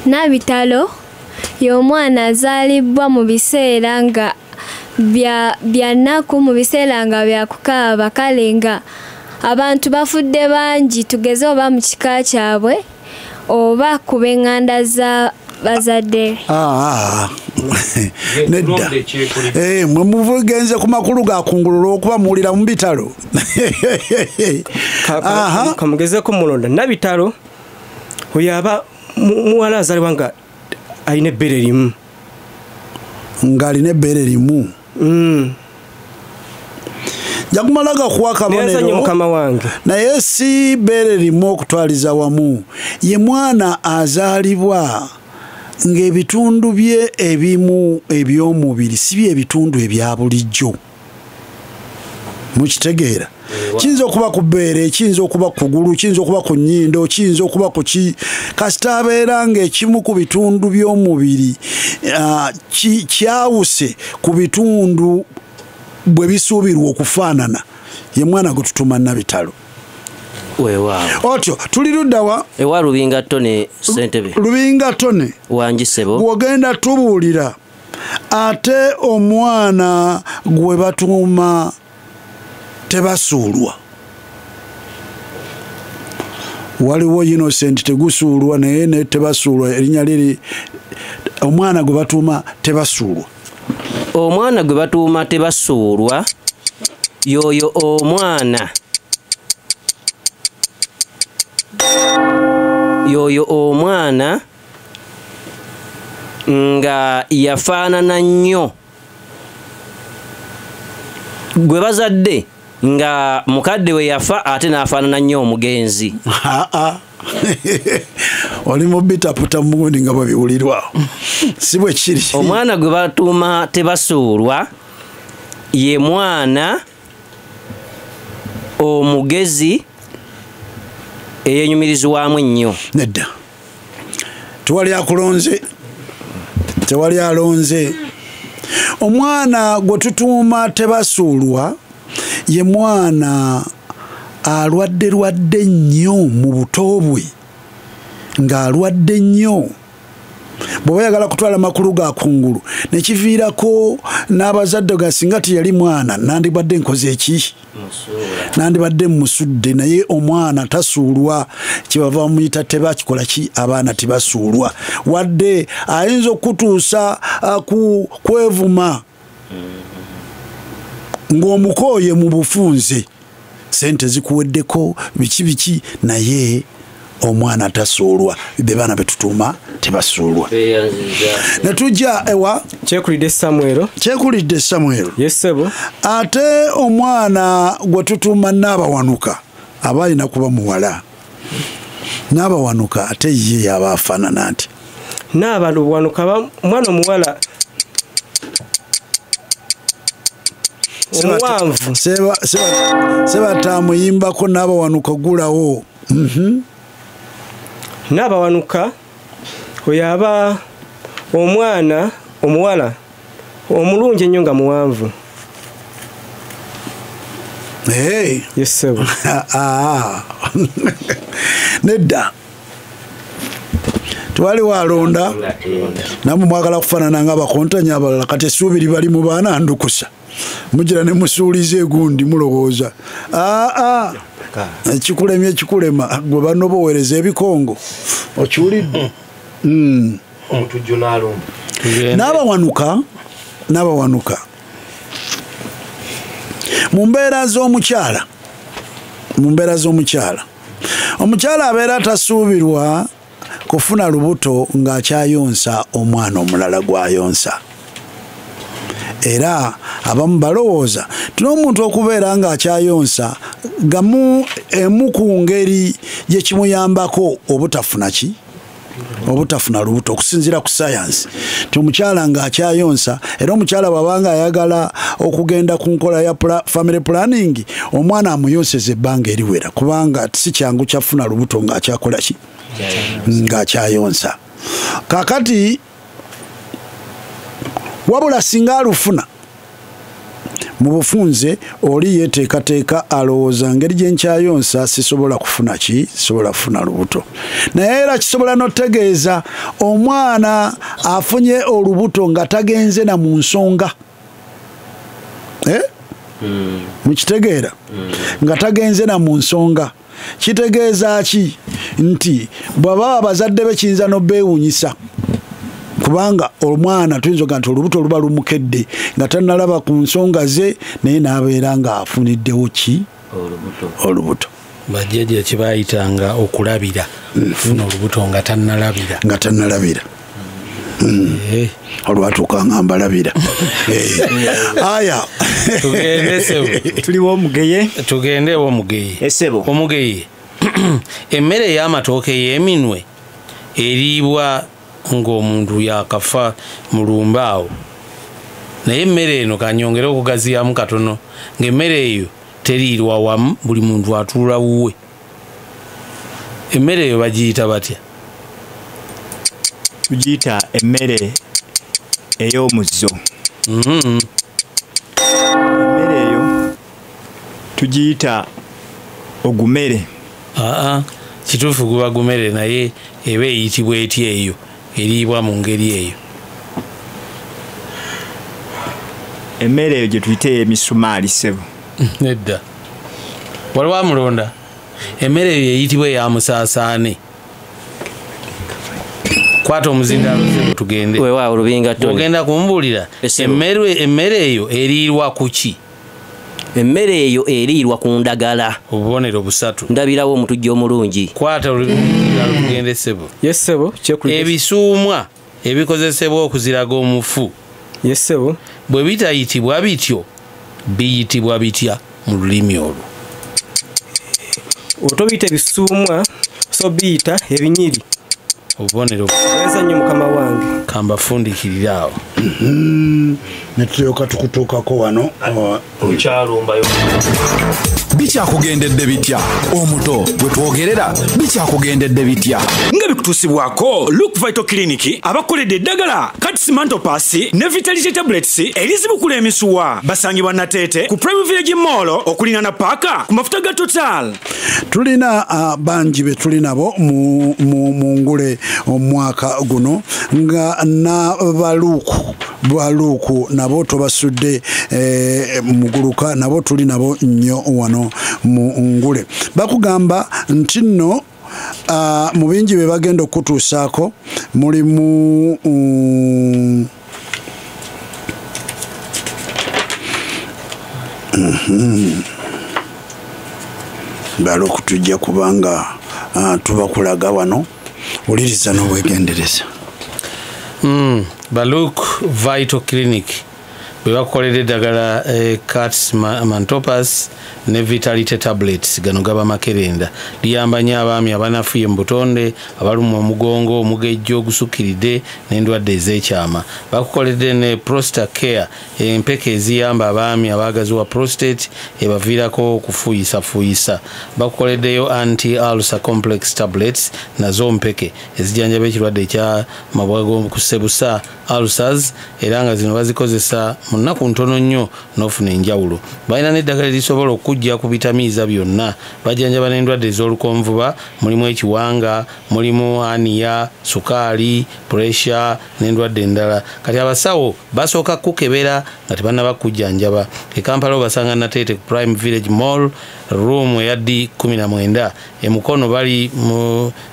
Nabitalo y'omwana azaalibwa mu biseera nga bya nnaku, mu biseera nga bya kukaaba, kale nga abantu bafudde bangi, tugeze oba mu kika kyabwe oba ku b'eŋŋanda za bazadde. Nedda. Mwe mugenze ku makulu ga kungulu olw'okuba muwulira mu bitalo. Kamugezeko mulonda. Nabitalo oyo aba muwala azaalibwa nga alina ebbere limu. Nga alina ebbere limu. Nja kumala gakuwa akabonero, mukama wange. Naye si bbeere limu okutwaliza wamu. Ye mwana azaalibwa ng'ebitundu bye ebimu eby'omubiri si bye ebitundu ebya bulijjo. Mukitegeera? Kiyinza okuba ku bbeere, kiyinza okuba ku kugulu, kiyinza okuba ku nnyindo, kiyinza okuba ku ki, kasita abeera ng'ekimu ku bitundu by'omubiri kyawuse ku bitundu bwe bisuubirwa okufaanana, ye mwana gwe tutuma Nabitalo. Weewaawo. Otyo tuli ludda wa? Ewa Lubinga Tone ssentebe. Lubinga Tone. Wangi ssebo. Gw'ogenda tubuulira ate omwana gwe batuuma Tebasuulwa. Waliwo Innocent Tegusuulwa naye ne Tebasuulwa erinnya liri, omwana gwe batuuma Tebasuulwa. Omwana gwe batuuma Tebasuulwa yoyo omwana nga yafaanana nnyo gwe bazadde nga mukadde we yafa ate n'afaanana nnyo omugenzi. Oli mu bitaputa mugundi nga bwe biwulirwa. Si bwe kiri. Omwana gwe batuuma Tebasuulwa ye mwana omugezi eyenyumirizibwamu ennyo. Nedda. Tewali akulonze. Tewali alonze. Omwana gwe tutuuma Tebasuulwa ye mwana alwadde lwadde nnyo mu buto bwe, ng'alwadde nnyo. Bw'oba oyagala kutwala makulu ga kungulu ne kiviirako n'abazadde ga singa teyali mwana nandibadde nkoze eki? Nandibadde mmusudde. Naye omwana tasuulwa, kyebava bamuyita tebakikola ki, abaana tebasuulwa. Wadde ayinza okutuusa ku kwevuma ng'omukooye mu bufunze, sente zikuweddeko biki biki, naye omwana tasuulwa. Be baana betutuuma Tebasuulwa. Ne tujja ewa Kyekulidde Samuel. Kyekulidde Samuel. Yes ssebo. Ate omwana gwe tutuuma Naabawanuka aba alina kuba muwala. Naabawanuka ate ye yaba afaanana nti Naabawanuka omwana omuwala omuwanvu. Sebatamuyimbako Naabawanuka gulawo. Naabawanuka oyo aba omwana omuwala omulungi ennyo nga muwanvu. Hey. Yes ssebo. Nedda. Twali walonda namwe mwagala kufaanana nga bakontanya abalala, kati essuubi libali mu baana ndukusa. Mugira ne musuuliza egundi mulowooza. Ekikulemye ekikulema gwe banobowereza ebikongo. Okiwulidde? Omutujju n'alumba. Naabawanuka, Naabawanuka mu mbeera z'omukyala, mu mbeera z'omukyala, omukyala abeera tasuubirwa kufuna lubuto ng'akyayonsa omwana omulala gw'ayonsa. Era abamu balowooza nti n'omuntu okubeera ng'akyayonsa gamu emu ku ngeri gye kimuyambako obutafuna ki? Obutafuna lubuto okusinziira ku sayansi. Nti omukyala ng'akyayonsa, era omukyala bw'abanga ayagala okugenda ku nkola ya family planning, omwana amuyonseza ebbanga eriwera, kubanga si kyangu kyafuna lubuto ng'akyakola ki? Ng'akyayonsa. Kaakati wabula singa alufuna mu bufunze, oli yeteekateeka alowooza ngeri gye nkyayonsa sisobola kufuna ki? Sisobola kufuna lubuto. Naye era kisobola n'otegeeza omwana afunye olubuto nga tagenze na mu nsonga. Mukitegeera? Nga tagenze na mu nsonga. Kitegeeza ki? Nti bw'aba abazadde be kiyinza n'obbeewuunyisa, kubanga omwana tuyinza okuga nti olubuto luba lumukedde nga tannalaba ku nsonga ze, naye n'abeera ng'afuniddewo ki? Olubuto. Bajjajja kye baayitanga okulabira, okufuna olubuto nga tannalabira. Nga tannalabira. Olwatuuka nga mbalabira. Aya, tugende sebo. Tuliwo omugeye. Tugende omugeye. Esebo. Omugeye. Emmere ey'amatooke ey'eminwe eriibwa ng'omuntu yakafa mu lumbaawo. Naye emmere eno kanyongere okugaziyamu katono, ng'emmere eyo teriirwa wamu, buli muntu atuula wuwe. Emmere eyo bagiyita batya? Tugiyita emmere ey'omuzzo. Emmere eyo tugiyita ogumere. Kituufu guba gumere, naye eba eyitibwa etya eyo eriibwa mu ngeri eyo? Emmere eyo gye tuyita emisumaali ssebo. Nedda. Waliwo amulonda. Emmere eyo eyitibwa eya musaasaane. Kwata omuzindaalo ssebo tugende. Weewaawo Lubinga Tony. Ogenda kumbuulira emmere eyo eriirwa ku ki? Emmere eyo eriirwa ku ndagala. Obubonero busatu. Ndabirawo omutujju omulungi. Kwata omuzindaalo tugende ssebo. Yes ssebo. Ebisuumwa ebikozesebwa okuziraga omufu. Yes ssebo. Bwe bitayitibwa bityo biyitibwa bitya mu lulimi olwo? Otobiyita ebisuumwa so biyita ebinyiri. Obubonero. Nza nnyo mukama wange. Kambafundikirira awo. Ne tulyoka tukutuukako wano. Okyalumbayo. Bikyakugendedde bitya? Omuto bwe twogerera bikyakugendedde bitya? Nga bikutuusibwako Look Vital Clinic abakoledde eddagala Kats Mantopass ne Vitality Tablets erizibukula emisuwa. Basangibwa Nateete ku Prime Village Mall okulingana paaka ku mafuta ga Total. Tulina bangi be tuli nabo mu ngule omwaka guno nga na baluuku nabo tobasudde muguluka, nabo tuli nabo nnyo wano mu ngule. Bakugamba nti nno mu bingi bye bagenda okutuusaako mulimu baluuku tujja kubanga tubakulaga wano, wuliriza n'obwegendereza. Baluk Vital Clinic bwe bakukolera eddagala Kats Mantopass ne Vitality Tablets. Gano gaba makerenda. Liyamba nnyo abaami abanafuye mu butonde, abalumwa omugongo, omugejjo ogusukkiridde n'endwadde ez'ekyama. Bakukoledde ne Prostate Care, empeke eziyamba abaami abaagaziwa prostate ebaviirako okufuuyisafuuyisa. Bakukoleddeyo Anti-Ulcer Complex Tablets, nazo mpeke ezijjanjaba ekirwadde ekya mabwa g'okusebusa ulcers, era nga zino bazikozesa mu nnaku ntono nnyo n'ofuna enjawulo. Balina n'eddagala erisobola okujja ku bitamiiza byonna. Bajjanjaba n'endwadde ez'olukonvuba, mulimu ekiwanga, mulimu aniya, sukaali, puresha n'endwadde endala. Kati abasawo basooka kukebera nga tebannaba kujjanjaba. E Kampala obasanga Nateete ku Prime Village Mall, room eya D19. E Mukono bali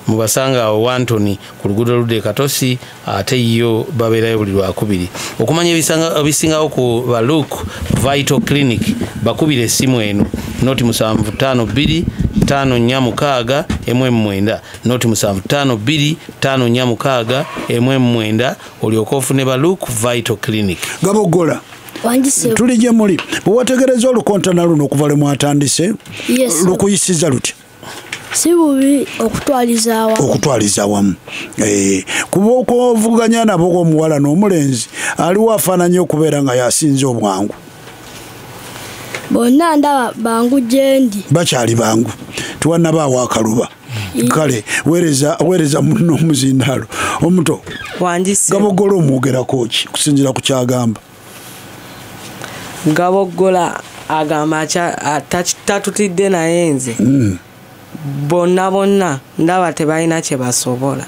mubasanga awo Wantoni ku luguudo oludda e Katosi, ate yo babeerayo buli Lwakubiri. Okumanya ebisingawo ku Baluk Vital Clinic bakubira essimu eno 0752 546 19 0752 546 19 olyoke ofune Baluk Vital Clinic. Gabogola tuli gye muli. Bwe wategereza olukontana luno okuva lwe mwatandise, lukuyisiza lutya? Si bubi okutwaliza awamu. Okutwaliza awamu. Kuba okwovuganya nabo omuwala n'omulenzi aliwo afaananye okubeera nga yasinze obwangu. Bonna ndaba bangu gye ndi. Bakyali bangu. Tewannabaawo akaluba. Kale weereza munno omuzindaalo. Omuto. Gabogola omwogerako ki okusinziira ku kyagamba? Gabogola agamba tatutidde naye nze. Bonna bonna ndaba tebalina kye basobola.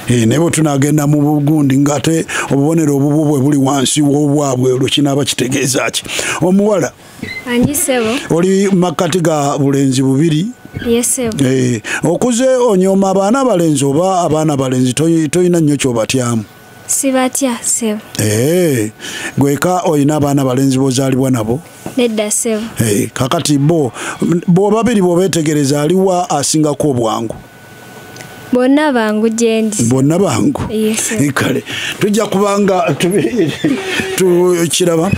Naye bwe tunaagenda mu bugundi ng'ate obubonero obubwo bwe buli wansi w'obwabwe, olwo kinaaba kitegeeza ki? Omuwala oli makkati ga bulenzi bubiri. Okuze onyooma abaana abalenzi oba abaana abalenzi toyina nnyo ky'obatyamu? Sibatya ssebo. Gweka olina abaana abalenzi b'ozaalibwa nabo? Nedda ssebo. Kakati bo babiri bw'obeetegereza aliwa asingako obwangu? Bonna bangu gyendi. Bonna bangu? Yes. Kale tujja kubanga tukiraba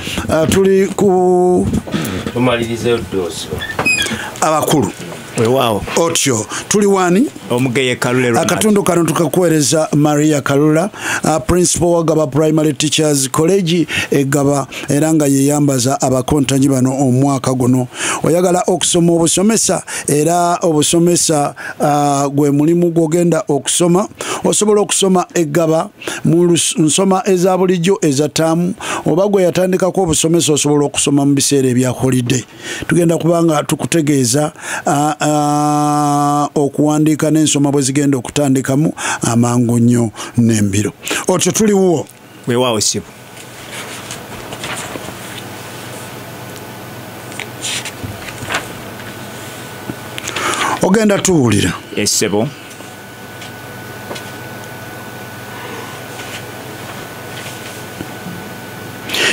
tuli ku tumalirizeyo ddoozi abakulu. Weewaawo. Otyo tuli wani? Omugeye Kalule Ronald. Akatundu kano tukakuweereza Maria Kalula, principal wa Gaba Primary Teachers College e Gaba, era nga yeyambaza abakontanyi bano omwaka guno. Oyagala okusoma obusomesa, era obusomesa gwe mulimu gwogenda okusoma. Osobola okusoma e Gaba mu nsoma eza bulijjo eza taamu, oba gwe yatandikako obusomesa osobola okusoma mu biseera ebya holiday. Tugenda kubanga tukutegeeza okuwandiika n'ensoma bwe zigenda okutandikamu amangu nnyo n'embiro. Otyo tuliwo. Weewaawo ssebo. Ogenda tuwulira. Essebo.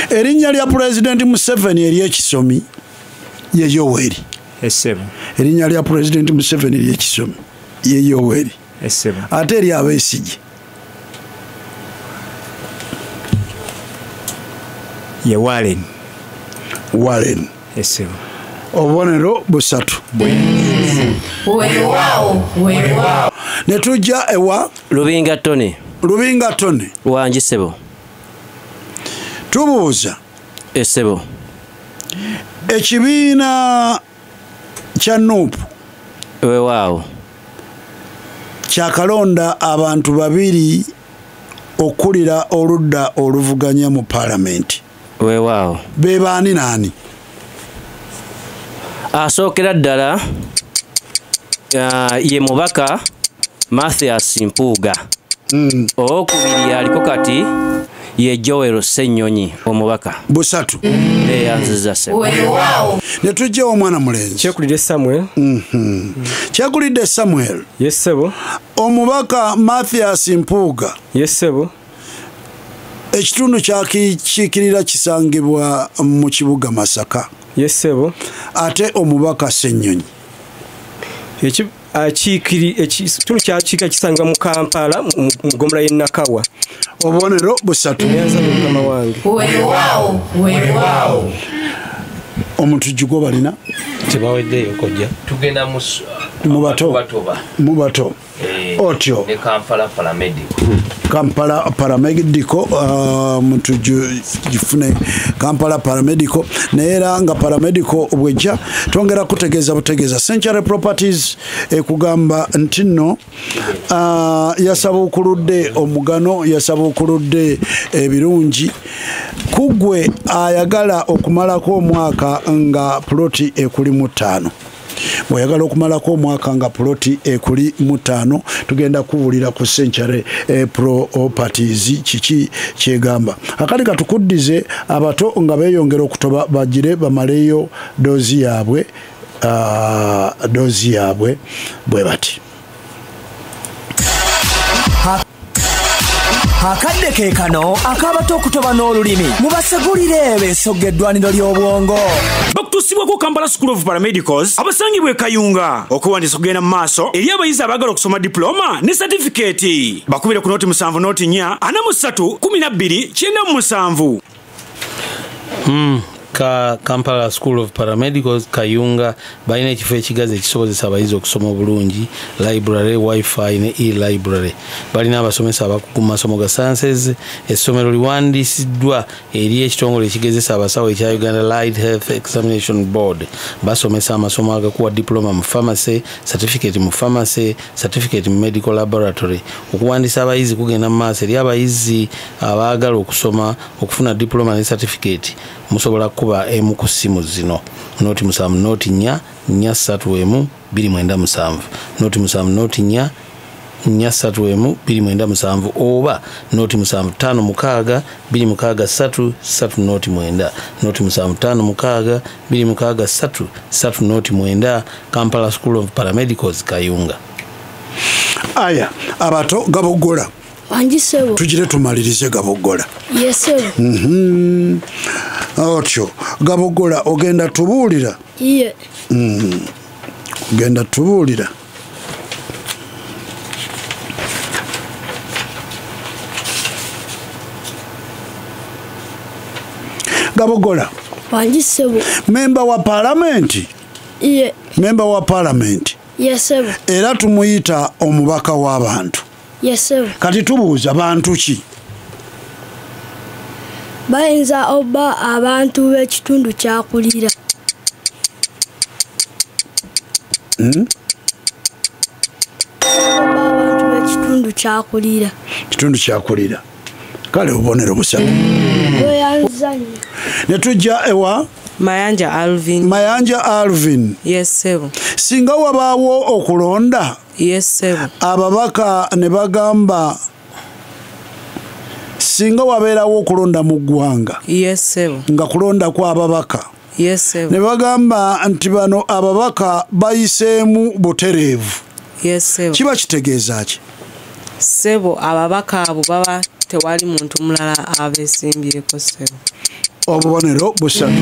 Erinnya lya Pulezidenti Museveni ery'ekisomi ye Yoweri. Essebo. Erinnya lya Pulezidenti Museveni ery'ekisomi ye Yoweri. Essebo. Ate erya Besigye ye Warren. Warren. Essebo. Obubonero busatu. Weewaawo, weewaawo. Ne tujja ewa Lubinga Tony. Lubinga Tony. Wangi ssebo. Tubuuza. Essebo. Ekibiina kya NUP weewaawo kyakalonda abantu babiri okulira oludda oluvuganya mu paalamenti. Weewaawo. Be baani naani? Asookera ddala ye mubaka Mathias Mpuuga. Owokubiri aliko kati ye Joel Ssenyonyi omubaka. Busatu. Neyanziza ssebo. Weewaawo. Ne tujja omwana mulenzi. Kyekulidde Samuel. Kyekulidde Samuel. Yes ssebo. Omubaka Mathias Mpuuga. Yes ssebo. Ekitundu kyakiikirira kisangibwa mu kibuga Masaka. Yes ssebo. Ate omubaka Ssenyonyi. Ekitundu kyakiikirira kisangibwa mu Kampala mu ggombolola y'e Nakawa. Obubonero busatu. Neyanza mukama wange. Weewaawo, weewaawo. Omutujju gwo balina? Tebaweddeyo kojja. Tugenda mu Mubato. Mubato. Otyo. Ne Kampala Paramedical. Kampala Paramedical mutujju gifune Kampala Paramedical, naye era nga paramedical bwejja twongera kutegeeza butegeeza Century Properties ekugamba nti nno yasabuukuludde omugano, yasabuukuludde ebirungi kugwe ayagala okumalako omwaka nga ploti ekuli mu 5. Bw'oyagala okumalako omwaka nga ploti ekuli mu 5, tugenda kuwulira ku Century Properties kiki kyegamba. Akali katukuddize abato nga beeyongera okutoba bagire bamaleyo doozi yaabwe, doozi yaabwe bwe bati. Akadde ke kano akabato okutoba n'olulimi mubasegulire besogga eddwaniro ly'obwongo. Bakutuusibwako Kampala School of Paramedicals abasangibwa e Kayunga. Okuwandiisa kugenda mu maaso eri abayizi abaagala okusoma diploma ne satifikeeti. Bakubire ku noti 7 noti 4 43 12 97. Kampala School of Paramedicals Kayunga balina ekifo ekigazi ekisobozesa abayizi okusoma obulungi, library, wifi ne e-library. Balina abasomesa abakugu mu masomo ga sciences. Essomero liwandiisiddwa eri ekitongole ekigezesa abasawo ekya Uganda Allied Health Examination Board. Basomesa amasomo agakuwa diploma mu pharmacy, certificate mu pharmacy, certificate mu medical laboratory. Okuwandiisa abayizi kugenda mu maaso eri abayizi abaagala okusoma okufuna diploma ne certificate. Musobola kuba emu ku ssimu zino: noti 7 noti 4 4 3 emu 297, noti 7 noti 4 4 3 emu 297, oba noti 7 5 6 2 6 3 3 noti 9, noti 7 5 6 2 6 3 3 noti 9. Kampala School of Paramedicals Kayunga. Aya abato gabogola. Wangi ssebo. Tugire tumalirize gabogola. Yes ssebo. Otyo gabogola ogenda tubuulira. Iye. Ogenda tubuulira. Gabogola. Wangi ssebo. Memba wa palamenti? Ye. Memba wa palamenti? Ye ssebo. Era tumuyita omubaka w'abantu. Ye ssebo. Kati tubuuza bantu ki? Bayinza oba abantu b'ekitundu kyakulira. Abantu b'ekitundu kyakulira. Kitundu kyakulira. Kale obubonero busatu. Weyanzanye. Ne tujja ewa Mayanja Alvin. Mayanja Alvin. Yes ssebo. Singa wabaawo okulonda. Yes ssebo. Ababaka ne bagamba singa wabeerawo okulonda mu ggwanga. Yes ssebo. Nga kulonda kwa ababaka. Yes ssebo. Ne bagamba nti bano ababaka bayiseemu butereevu. Yes ssebo. Kiba kitegeeza ki? Ssebo ababaka abo baba tewali muntu mulala abeesimbyeko ssebo. Obubonero busatu.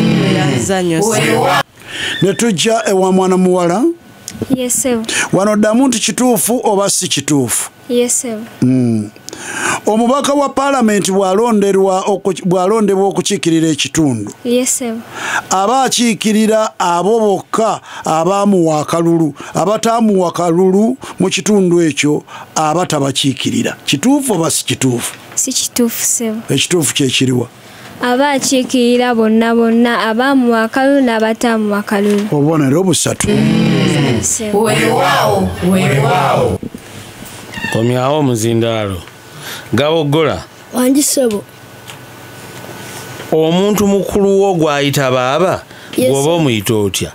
Ne tujja ewa mwana muwala. Yes ssebo. Wano ddamu nti kituufu oba si kituufu? Yes ssebo. Omubaka wa palamenti bw'alondebwa okukiikirira ekitundu. Yes ssebo. Aba akiikirira abo bokka abaamuwa akalulu, abataamuwa akalulu mu kitundu ekyo aba tabakiikirira. Kituufu oba si kituufu? Si kituufu ssebo. Ekituufu kye kiriwa? Aba akiikirira bonna bonna abaamuwa akalulu n'abataamuwa akalulu. Obubonero busatu. Weewaawo, weewaawo. Komyawo omuzindaalo. Gabogola. Wangi ssebo. Omuntu mukulu wo gw'ayita baaba, bw'oba omuyita otya?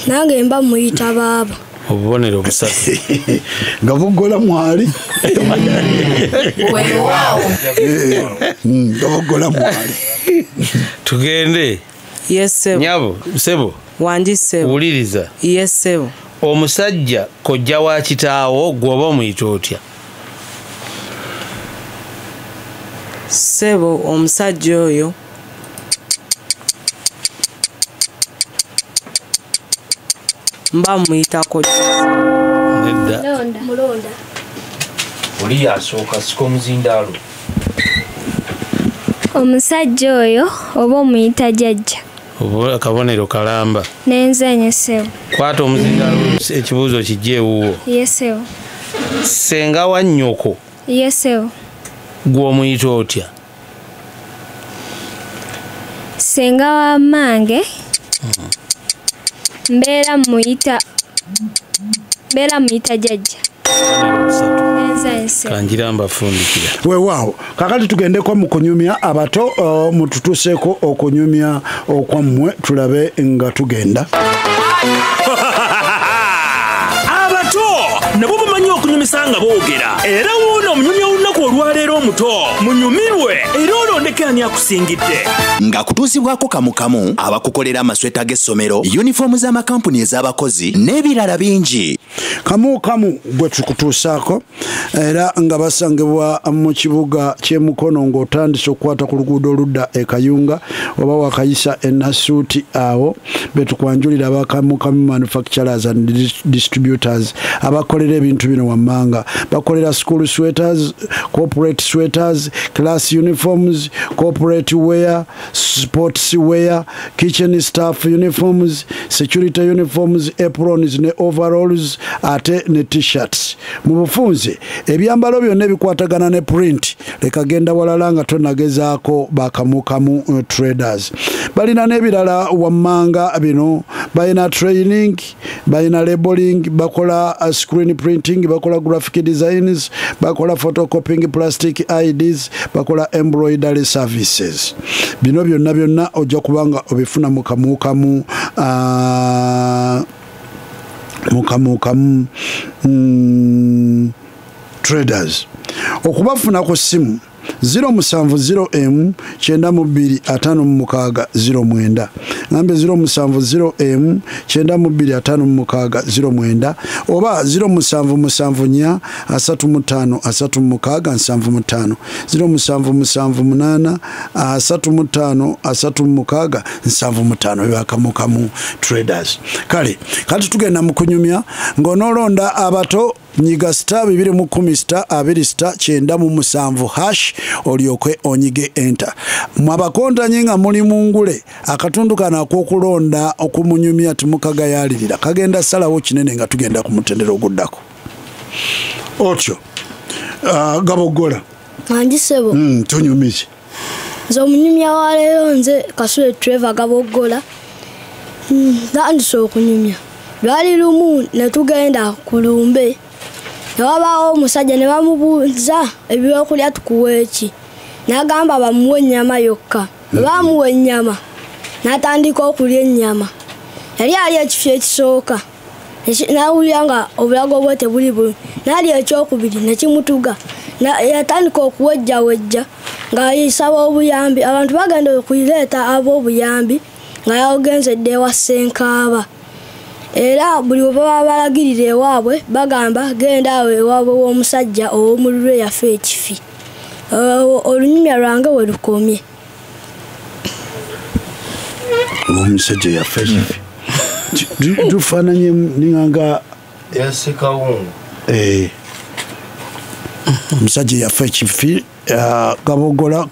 Nange mba muyita baaba. Obubonero busatu. Gabogola mwali. Weewaawo. Gabogola mwali. Tugende. Yes ssebo. Nyabo, ssebo. Wangi ssebo. Wuliriza. Yes ssebo. Omusajja kojja wa kitaawo gw'oba omuyita otya? Ssebo omusajja oyo mba muyita kojja. Nedda. Mulonda. Oli asooka sika omuzindaalo. Omusajja oyo oba omuyita jjajja. Akabonero kalamba. Nenzanye ssebo. Kwata omuzindaalo ekibuuzo kijje ewuwo. Yes ssebo. Ssenga wa nnyoko. Yes ssebo. Gw'omuyita otya? Ssenga wa mmange mbeera muyita jjajja. Kangira mbafundikira. Weewaawo. Kakati tugendeko mu kunyumya abato, mututuuseeko okunyumya okwammwe tulabe nga tugenda. Abato nabo bamanyi okunyumisa nga boogera, era wuuno omunyumya olunaku olwaleero omuto munyumirwe era olondeke ani akusingidde. Nga kutuusibwako kamukamu abakukolera amasweta g'essomero, yunifoomu z'amakampuni ez'abakozi n'ebirala bingi. Kamu kamu gwe tukutuusaako era nga basangibwa mu kibuga ky'e Mukono ng'otandise okukwata ku luguudo oludda e Kayunga oba wakayisa e Nasuuti, awo betukwanjulira abakamukamu manufacturers and distributors abakolera ebintu bino wammanga. Bakolera school sweaters, corporate sweaters, class uniforms, corporate wear, sports wear, kitchen staff uniforms, security uniforms, aprons ne overalls ate ne t-shirts. Mu bufunze ebyambalo byonna ebikwatagana ne print leka genda walala nga tonagezaako bakamukamu traders. Balina n'ebirala wammanga bino, balina training, balina labeling, bakola screen printing, bakola graphic designs, bakola photocopying plastic IDs, bakola embroidery services. Bino byonna byonna ojja kubanga obifuna mukamukamu mukamukamu traders. Okubafuna ku ssimu 070M 92 56 09, ngambe 070M 92 56 09 oba 0774 35 36 75, 0778 35 36 75 bakamukamu traders. Kale kati tugenda mu kunyumya ng'onolonda abato nyiga star 210 star 2 star 97 hash olyoke onyige enter. Mwabakontanyi nga muli mungule akatundu kano ak'okulonda okumunyumya timukagayalirira kagenda salawo kinene nga tugenda ku mutendera oguddako. Otyo Gabogola. Mangi sebo. Tunyumize. Nze omunyumya wa leero nze Kasule Trevor Gabogola. Ntandise okunyumya. Lwali lumu ne tugenda ku lumbe. Ne wabaawo omusajja ne bamubuuza ebyokulya tukuwa eki. N'agamba bamuwe ennyama yokka. Bwe bamuwa ennyama n'atandika okulya ennyama. Yali alya ekifo ekisooka. N'awulira nga obulago bwe tebuli bulungi. N'alya ekyokubiri ne kimutuga. Yatandika okuwejjawejja ng'ayisaba obuyambi. Abantu bagenda okuleeta ab'obuyambi nga yagenze dda ewa Ssenkaaba. Era buli we baba balagirira ewaabwe bagamba genda awo ewaabwe w'omusajja ow'omululu eyafa ekifi. Olunyumya lwange we lukomye. Omusajja yafa ekifi. Tufaananye ninganga Yasekawungu. Omusajja yafa ekifi. Gabogola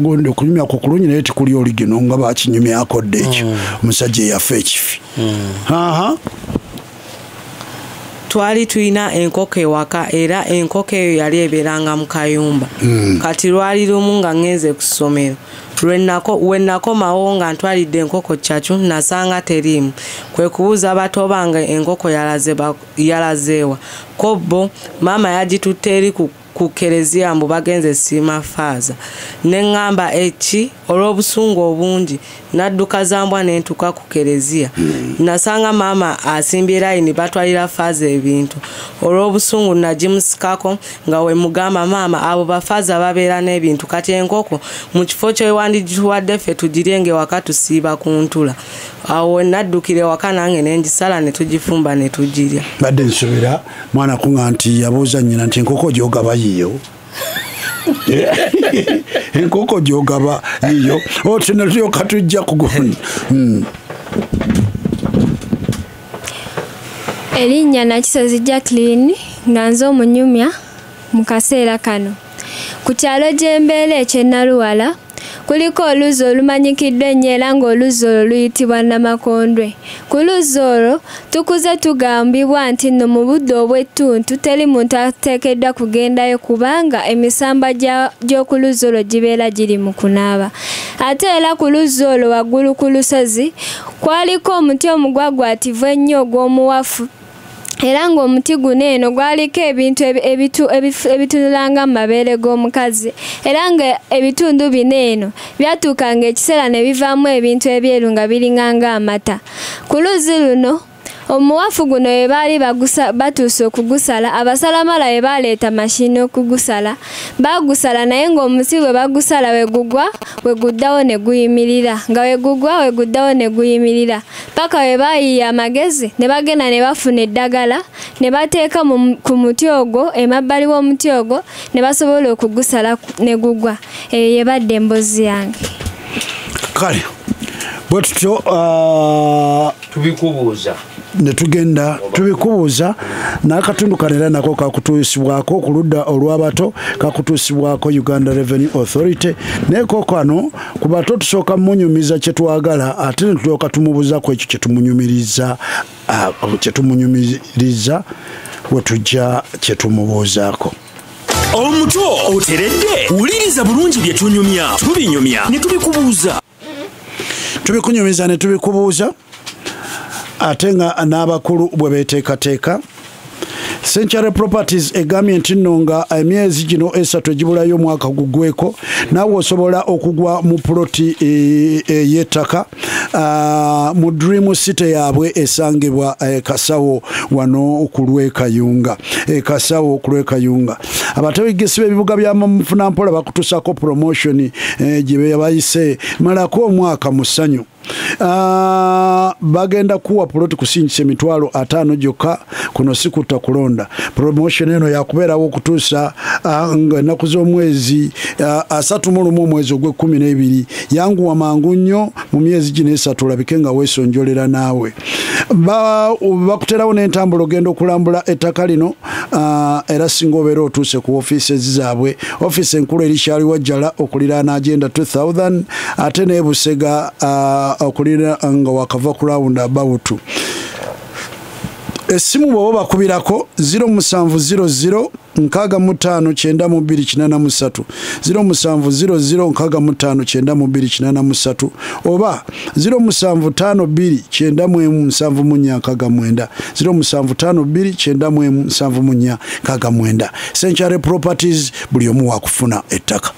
gundi okunyumya ku kulungi naye tekuli oligino nga bakinyumyako dda ekyo. Omusajja yafa ekifi. Twali tulina enkoko ewaka era enkoko eyo yali ebeeranga mu kayumba. Kati lwali lumu nga ngenze ku ssomero. We nakomawo nga ntwalidde enkoko cacu nasanga teriimu. Kwe kubuuza bato bange enkoko yalazeewa. Ko bo maama yagitutte eri ku kereziya mbu bagenze siima faaza. Ne ŋŋamba eki olw'obusungu obungi nadduka zambwa ne ntuuka ku kereziya. Nasanga maama asimbye layini batwalira faaza ebintu. Olw'obusungu nagimusikako nga we mugamba maama abo bafaaza babeera n'ebintu kati enkoko mu kifo ky'ewandigituwadde ffe tugirye ng'ewaka tusiiba ku ntula. Awo we naddukira ewaka nange ne ngisala ne tugifumba ne tugirya. Badde nsuubira mwana kuŋŋa nti yabuuza nnyina nti enkoko gy'ogaba yiyo. Enkoko gy'ogaba yiyo. Otyo ne tulyoka tujja kugundi. Erinnya Nakisozi Jacqueline nga nze omunyumya mu kaseera kano. Ku kyalo gye mbeera eky'e Naluwala kuliko oluzzi olumanyikiddwa ennyo era ng'oluzzi olwo luyitibwa Namakondwe. Ku luzzi olwo tukuze tugambibwa nti nno mu budde obw'ettuntu teri muntu ateekeddwa kugendayo kubanga emisambwa gy'oku luzzi olwo gibeera giri mu kunaaba. Ate era ku luzzi olwo waggulu ku lusozi kwaliko omuti omugwagwativu ennyo ogw'omuwafu. Era ng'omuti guno eno gwaliko ebintu ebitunulanga mu mabeere g'omukazi. Era nga ebitundu bino eno byatuukanga ekiseera ne bivaamu ebintu ebyeru nga biringa ng'amata. Ku luzzi luno omuwafu guno we baali batuuse okugusala, abasalamala we baleeta mashini okugusala. Baagusala naye ng'omuti bwe bagusala we gugwa we guddawo ne guyimirira, nga we gugwa we guddawo ne guyimirira. Paka we baayiiya amagezi ne bagenda ne bafuna eddagala ne bateeka ku muti ogwo emabbali w'omuti ogwo ne basobola okugusala ne gugwa. Eyo yebadde emboozi yange. Kale bwe tutyo tubikubuuza ne tugenda tubikubuuza n'akatundu kano era nako kakutuusibwako ku ludda olw'abato kakutuusibwako Uganda Revenue Authority. Naye ko kano ku bato tusooka mmunyumiza kye twagala ate ne tulyoka tumubuuzaku ekyo kye tumunyumiriza we tujja kye tumubuuzaako. Omuto oteredde wuliriza bulungi bye tunyumya tubinyumya ne tubikubuuza. Tubikunyumiza ne tubikubuuza ate nga n'abakulu bwe beeteekateeka. Century Properties egambye nti nno nga emyezi gino esatu egibulayo omwaka gugweko naawe osobola okugwa mu puloti ey'ettaka mu Dream City yaabwe esangibwa Kasawo wano ku lw'e Kayunga. Kasawo ku lw'e Kayunga. Abategesi b'ebibuga bya Mufunampola bakutuusaako promotion gye bayise malako omwaka mu ssanyu. Bagenda kuwa puloti kusingisa 500,000 gyokka kuno si kutta kulonda. Promotion eno yakubeerawo okutuusa ennaku z'omwezi 31 omwezi ogw'e12. Yanguwa mangu nnyo mu myezi gino esatu olabike nga weesonjolera naawe. Bakuterawo n'entambula ogenda okulambula ettaka lino, era singa obeera otuuse ku ofiisi zaabwe, ofiisi enkulu eri Kyaliwajjala okuliraana Agenda 2000, ate n'e Busega okulira nga wakava ku round about. Essimu bw'oba bakubirako 0700 65 92 83, 0700 65 92 83 oba 0752 91 74 69, 0752 91 74 69. Century Properties, buli omu wakufuna ettaka.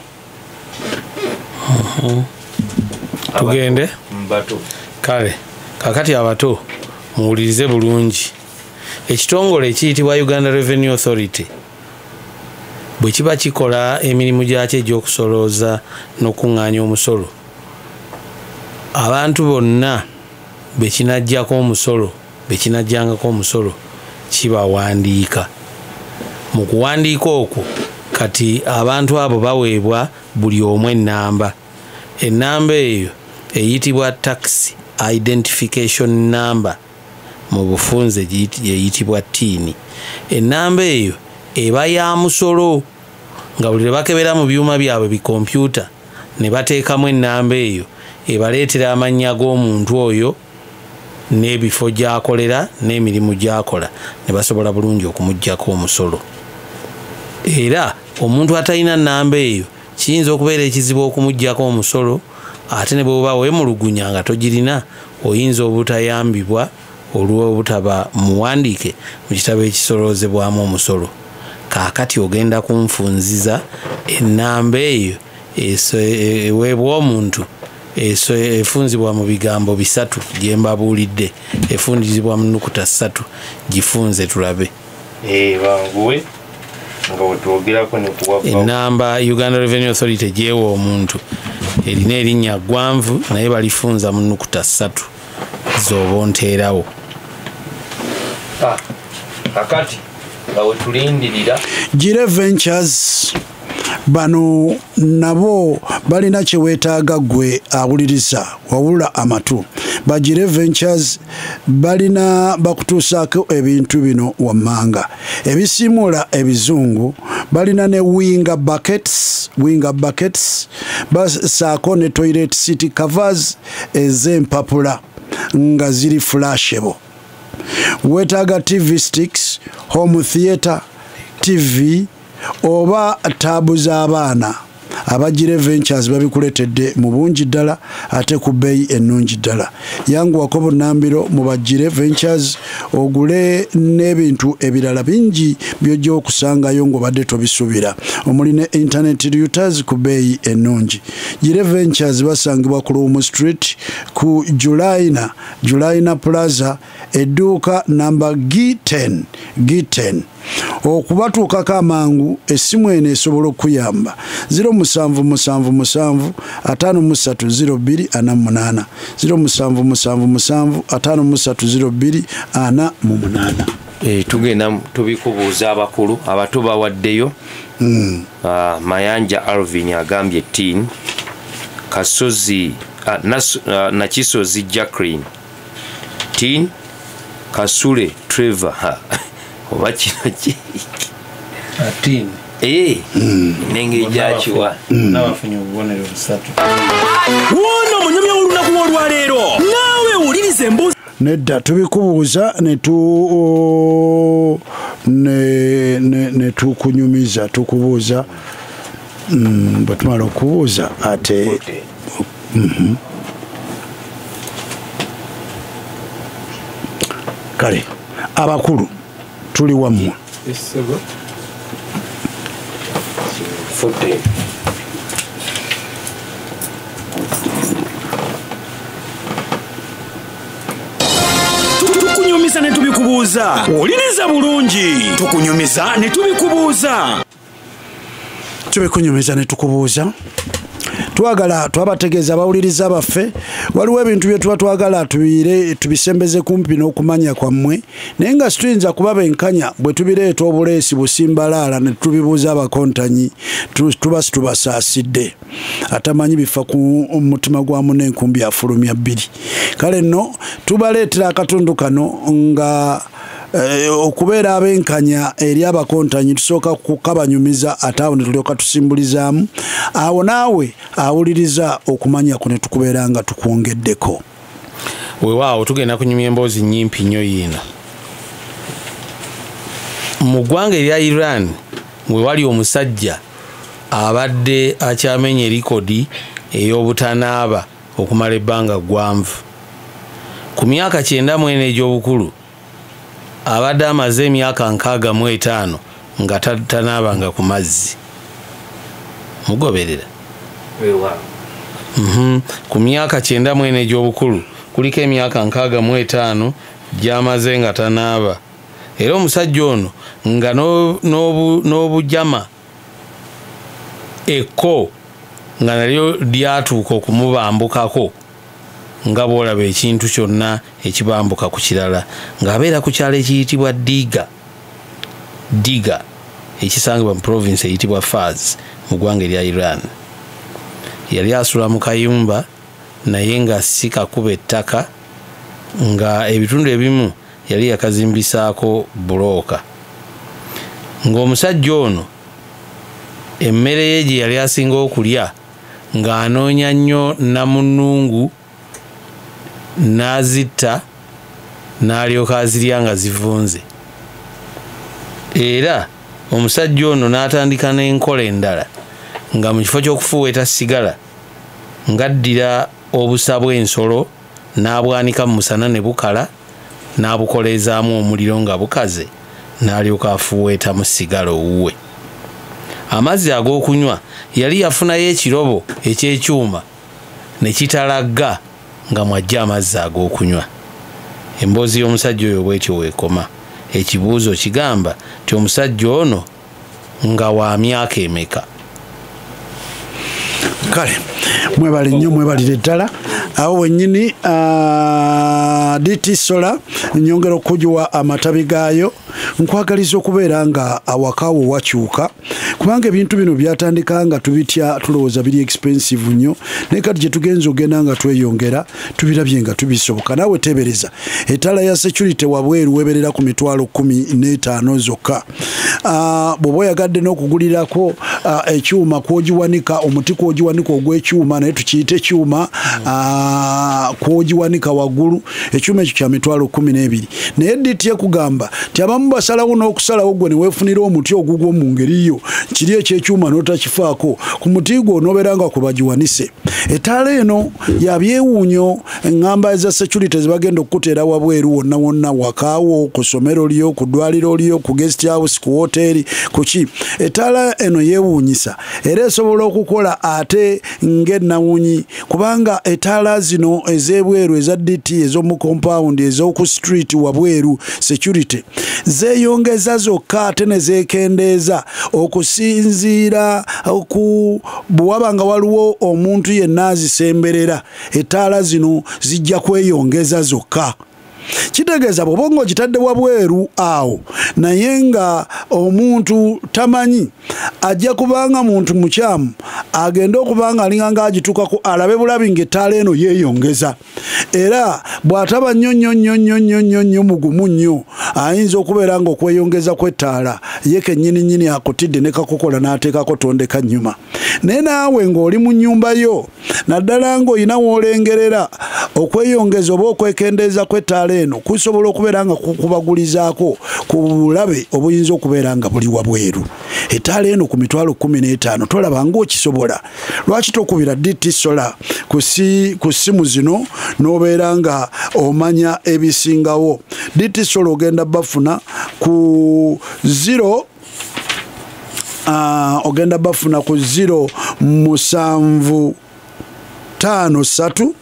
Tugende kale kakati abato muwulirize bulungi. Ekitongole ekiyitibwa Uganda Revenue Authority bwe kiba kikola emirimu gyakyo egy'okusolooza n'okuŋŋaanya omusolo, abantu bonna be kinajjako omusolo, be kinajjangako omusolo kibawandiika. Mu kuwandiika okwo kati abantu abo baweebwa buli omu ennamba. Ennamba eyo eyitibwa tax identification number, mu bufunze eyitibwa TIN. Ennamba eyo eba ya musolo, nga buli lwe bakebera mu byuma byabwe bikompyuta ne bateekamu ennamba eyo, ebaleetera amannya g'omuntu oyo n'ebifo gy'akolera n'emirimu gy'akola, ne basobola bulungi okumuggyako omusolo. Era omuntu atalina nnamba eyo kiyinza okubeera ekizibu okumuggyako omusolo, ate ne bw'oba weemulugunya nga togirina oyinza obutayambibwa olw'obutaba muwandiike mu kitabo ekisoloozebwamu omusolo. Kaakati ogenda kunfunziza ennamba eyo eweebwa omuntu, efunzibwa mu bigambo bisatu gye mbabuulidde, efunzibwa mu nnukuta 3, gifunze tulabe. Banguwe nga wetwogerako ne kuwa ennamba Uganda Revenue Authority gyewa omuntu erina erinnya ggwanvu, naye balifunza mu nnukuta 3 z'oba onteerawo. Kakati nga wetulindirira Gire Ventures, bano nabo balina kye weetaaga ggwe awuliriza wawula amatu. Bagire Ventures balina bakutuusaako ebintu bino wammanga: ebisiimuula ebizungu, balina ne winga buckets, basaako ne toilet seat covers ez'empapula nga ziri flashable. Weetaaga TV sticks, home theater TV oba taabu z'abaana, Abagire Ventures babikuleetedde mu bungi ddala ate ku bbeeyi ennungi ddala. Yanguwako bunnambiro mu Bagire Ventures ogule n'ebintu ebirala bingi by'ojja okusangayo ng'obadde tobisuubira, omuli ne internet routers ku bbeeyi ennungi. Gire Ventures basangibwa ku Luwum Street ku Julina Plaza, edduuka namba G10 G10. Okubatuukako amangu essimu eno esobola okuyamba 0777 53 02 48, 0777 53 02 48. Tugenda tubikubuuza abakulu abato bawaddeyo. Mayanja Alvin agambye TIN, Kasozi Nakisozi Jacqueline TIN, Kasule Trevor oba kino ki TIN nengeri gyakiwa n'abafunye obubonero busatu. Wuuno omunyumya w'olunaku olwaleero, naawe wuliriza embuuzi. Nedda tubikubuuza ne tukunyumiza, tukubuuza bwe tumala okubuuza ate kale abakulu tuli wammwe. Tukunyumiza ne tubikubuuza. Wuliriza bulungi. Tukunyumiza ne tubikubuuza. Tubikunyumiza ne tukubuuza. Twagala twabategeeza abawuliriza baffe, waliwo ebintu bye tuba twagala tubisembeze kumpi n'okumanya kwammwe, naye nga situyinza kuba benkanya bwe tubireeta obuleesi busimbalaala ne tubibuuza abakontanyi, tuba situbasaasidde. Atamanyi bifa ku mutima gwa munne enkumbi afulumya bbiri. Kale nno tubaleetera akatundu kano nga okubeera abenkanya eri abakontanyi tusooka kukabanyumiza, ate awo ne tulyoka tusimbulizaamu, awo naawe awuliriza okumanya kuno tukubeera nga tukwongeddeko. Weewaawo tugenda kunyumya emboozi nnyimpi nnyo yiino. Mu ggwanga erya Iran we wali omusajja abadde akyamenya erikodi ey'obutanaaba okumala ebbanga ggwanvu. Ku myaka 94 egy'obukulu abadde amaze emyaka 65 nga tanaabanga ku mazzi. Mugoberera. Ku myaka 94 egy'obukulu kuliko emyaka 65 gy'amaze nga tanaaba. Era omusajja ono nga n'obujama ekko nga nalyo lyatuuka okumubambukako nga bw'olaba ekintu kyonna ekibambuka ku kirala, ng'abeera ku kyalo ekiyitibwa Diga Diga ekisangibwa mu province eyitibwa Fars mu ggwanga erya Iran. Yali asula mu kayumba naye nga si kakuba ettaka, nga ebitundu ebimu yali yakazimbisaako bulooka. Ng'omusajja ono emmere ye gye yali asinga okulya ng'anoonya nnyo namunungu n'azitta n'alyoka azirya nga zivunze. Era omusajja ono n'atandika n'enkola endala, nga mu kifo ky'okufuweeta sigala ng'addira obusa bw'ensolo n'abwanika mu musana ne bukala, n'abukoleezaamu omuliro nga bukaze, n'alyoka afuweetamu sigala owuwe. Amazzi ag'okunywa yali yafunayo ekirobo eky'ekyuma ne kitalagga nga mwajja amazzi ag'okunywa. Emboozi y'omusajja oyo bw'etyo weekoma. Ekibuuzo kigamba nti omusajja ono nga wa myaka emeka? Kale mwebale nnyo, mwebalire ddala. Awo wennyini DT Solar nyongera okugiwa amatabi gaayo. Nkwagaliza okubeera nga awakawo wakyuka, kubanga ebintu bino byatandika nga tubitya, tulowooza biri expensive nnyo, naye kati gye tugenza ogenda nga tweyongera tubirabye nga tubisoboka. Naawe teebereza ettaala ya security wabweru weberera ku mitwalo 15 zokka. Bw'oba oyagadde n'okugulirako ekyuma kw'ogiwanika, omuti kw'ogiwanika ogw'ekyuma, naye tukiyite ekyuma kw'ogiwanika waggulu, ekyuma ekyo kya mitwalo 12. Naye DT ekugamba nti abamu basalawo n'okusalawo gwe ne weefunira omuti ogugwo mu ngeri yo, kiri ekyekyuma n'otakifaako, ku muti gwo onoobeera nga kwe bagiwanise. Ettaala eno ya byewuunyo, eŋŋamba eza security zebagenda okukuteera wabweru wonna wonna, wakaawo, ku ssomero lyo, ku ddwaliro lyo, ku guest house, ku woteeri, ku ki. Ettaala eno yeewuunyisa era esobola okukola ate ng'ennawunyi, kubanga ettaala zino ez'ebweru eza DT ez'omu compound, ez'oku street wabweru security zeeyongeza zokka ate ne zeekendeeza okusinziira ku bwe waba nga waliwo omuntu yenna azisemberera, ettaala zino zijja kweyongeza zokka. Kitegeeza bw'oba ng'ogitadde wabweru awo naye nga omuntu tamanyi, ajja kubanga muntu mukyamu agende okubanga alinga ng'agituukako alabe bulabi ng'ettaala eno yeeyongeza. Era bw'ataba nnyo nnyo nnyo nnyo nnyo nnyo nnyo mugumu nnyo, ayinza okubeera ng'okweyongeza kw'ettaala ye kennyini nnyini akutidde ne kakokola n'ateekako tondeka nnyuma. Naye naawe ng'oli mu nnyumba yo, naddala ng'olina w'olengerera, okweyongeza oba okwekendeeza kw'ettaala eno kusobola okubeera nga kukubagulizaako ku bulabe obuyinza okubeera nga buli wabweru. Ettaala eno ku mitwalo 15 tolaba ng'okisobola. Lwaki tokubira DT Solar ku ssimu zino n'obeera nga omanya ebisingawo? DT Solar ogenda bafuna ku 0 ogenda bafuna ku 0 7 53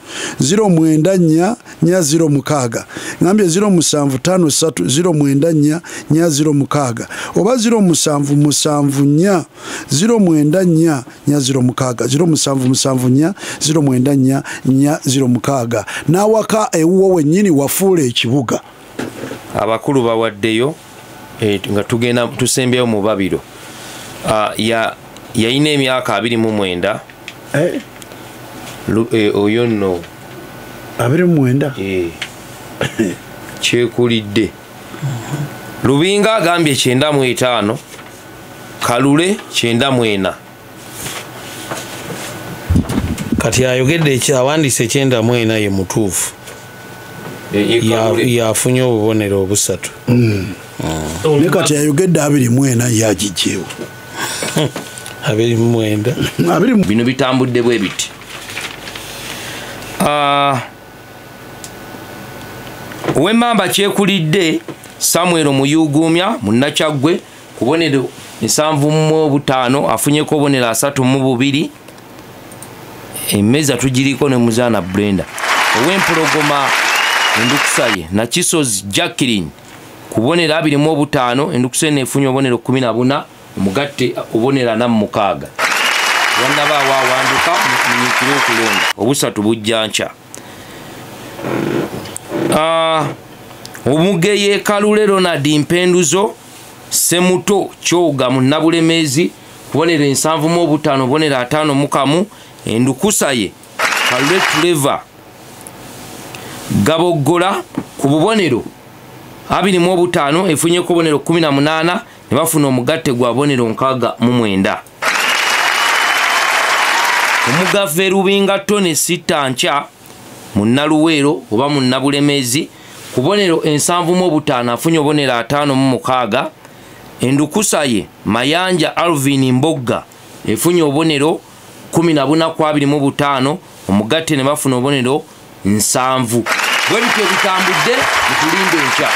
094 406. Ngambye 0753 094 406 oba 0774 094 406 0774 094 406. N'awaka ewuwo wennyini wafuula ekibuga. Abakulu bawaddeyo nga tugenda tusembyeyo mu babiro. Yayina emyaka 29. Oyo nno 29 kyekulidde. Lubinga agambye 95, Kalule 94. Kati ayogedde awandiise 94 ye mutuufu. Yafunye obubonero obusatu. Ne kati ayogedde 24 yagigyewo. 29. Bino bitambudde bwe biti. Ow'emmamba kyekulidde Samuel Muyugumya Munnakyaggwe ku bubonero 75 afunyeko obubonero 32. Emmeeza tugiriko ne Muzaana Brenda. Ow'empologoma endukusa ye Nakisozi Jacqueline ku bubonero 25 endukusa eno efunye obubonero 14 omugatte obubonero 46. Wannaba waawanduka munyiikire okulonda obusatu bujja nkya. Omugeye Kalule Ronald Mpenduzo Semuto Kyoga Munnabulemeezi kubonero 75 obubonero 51 endukusa ye Kalule Trevor Gaboggola ku bubonero 25 efunyeko obubonero 18 ne bafuna omugatte gwa bubonero 69. Omugave Lubinga Tony Sita Nkya Munnaluweero oba Munnabulemeezi ku bubonero 75 afunye obubonero 56. Endukusa ye Mayanja Alvin Mbogga efunye obubonero 14 ku 25 omugatte ne bafuna obubonero 7. Bwe bityo bitambudde, mutulinde enkya.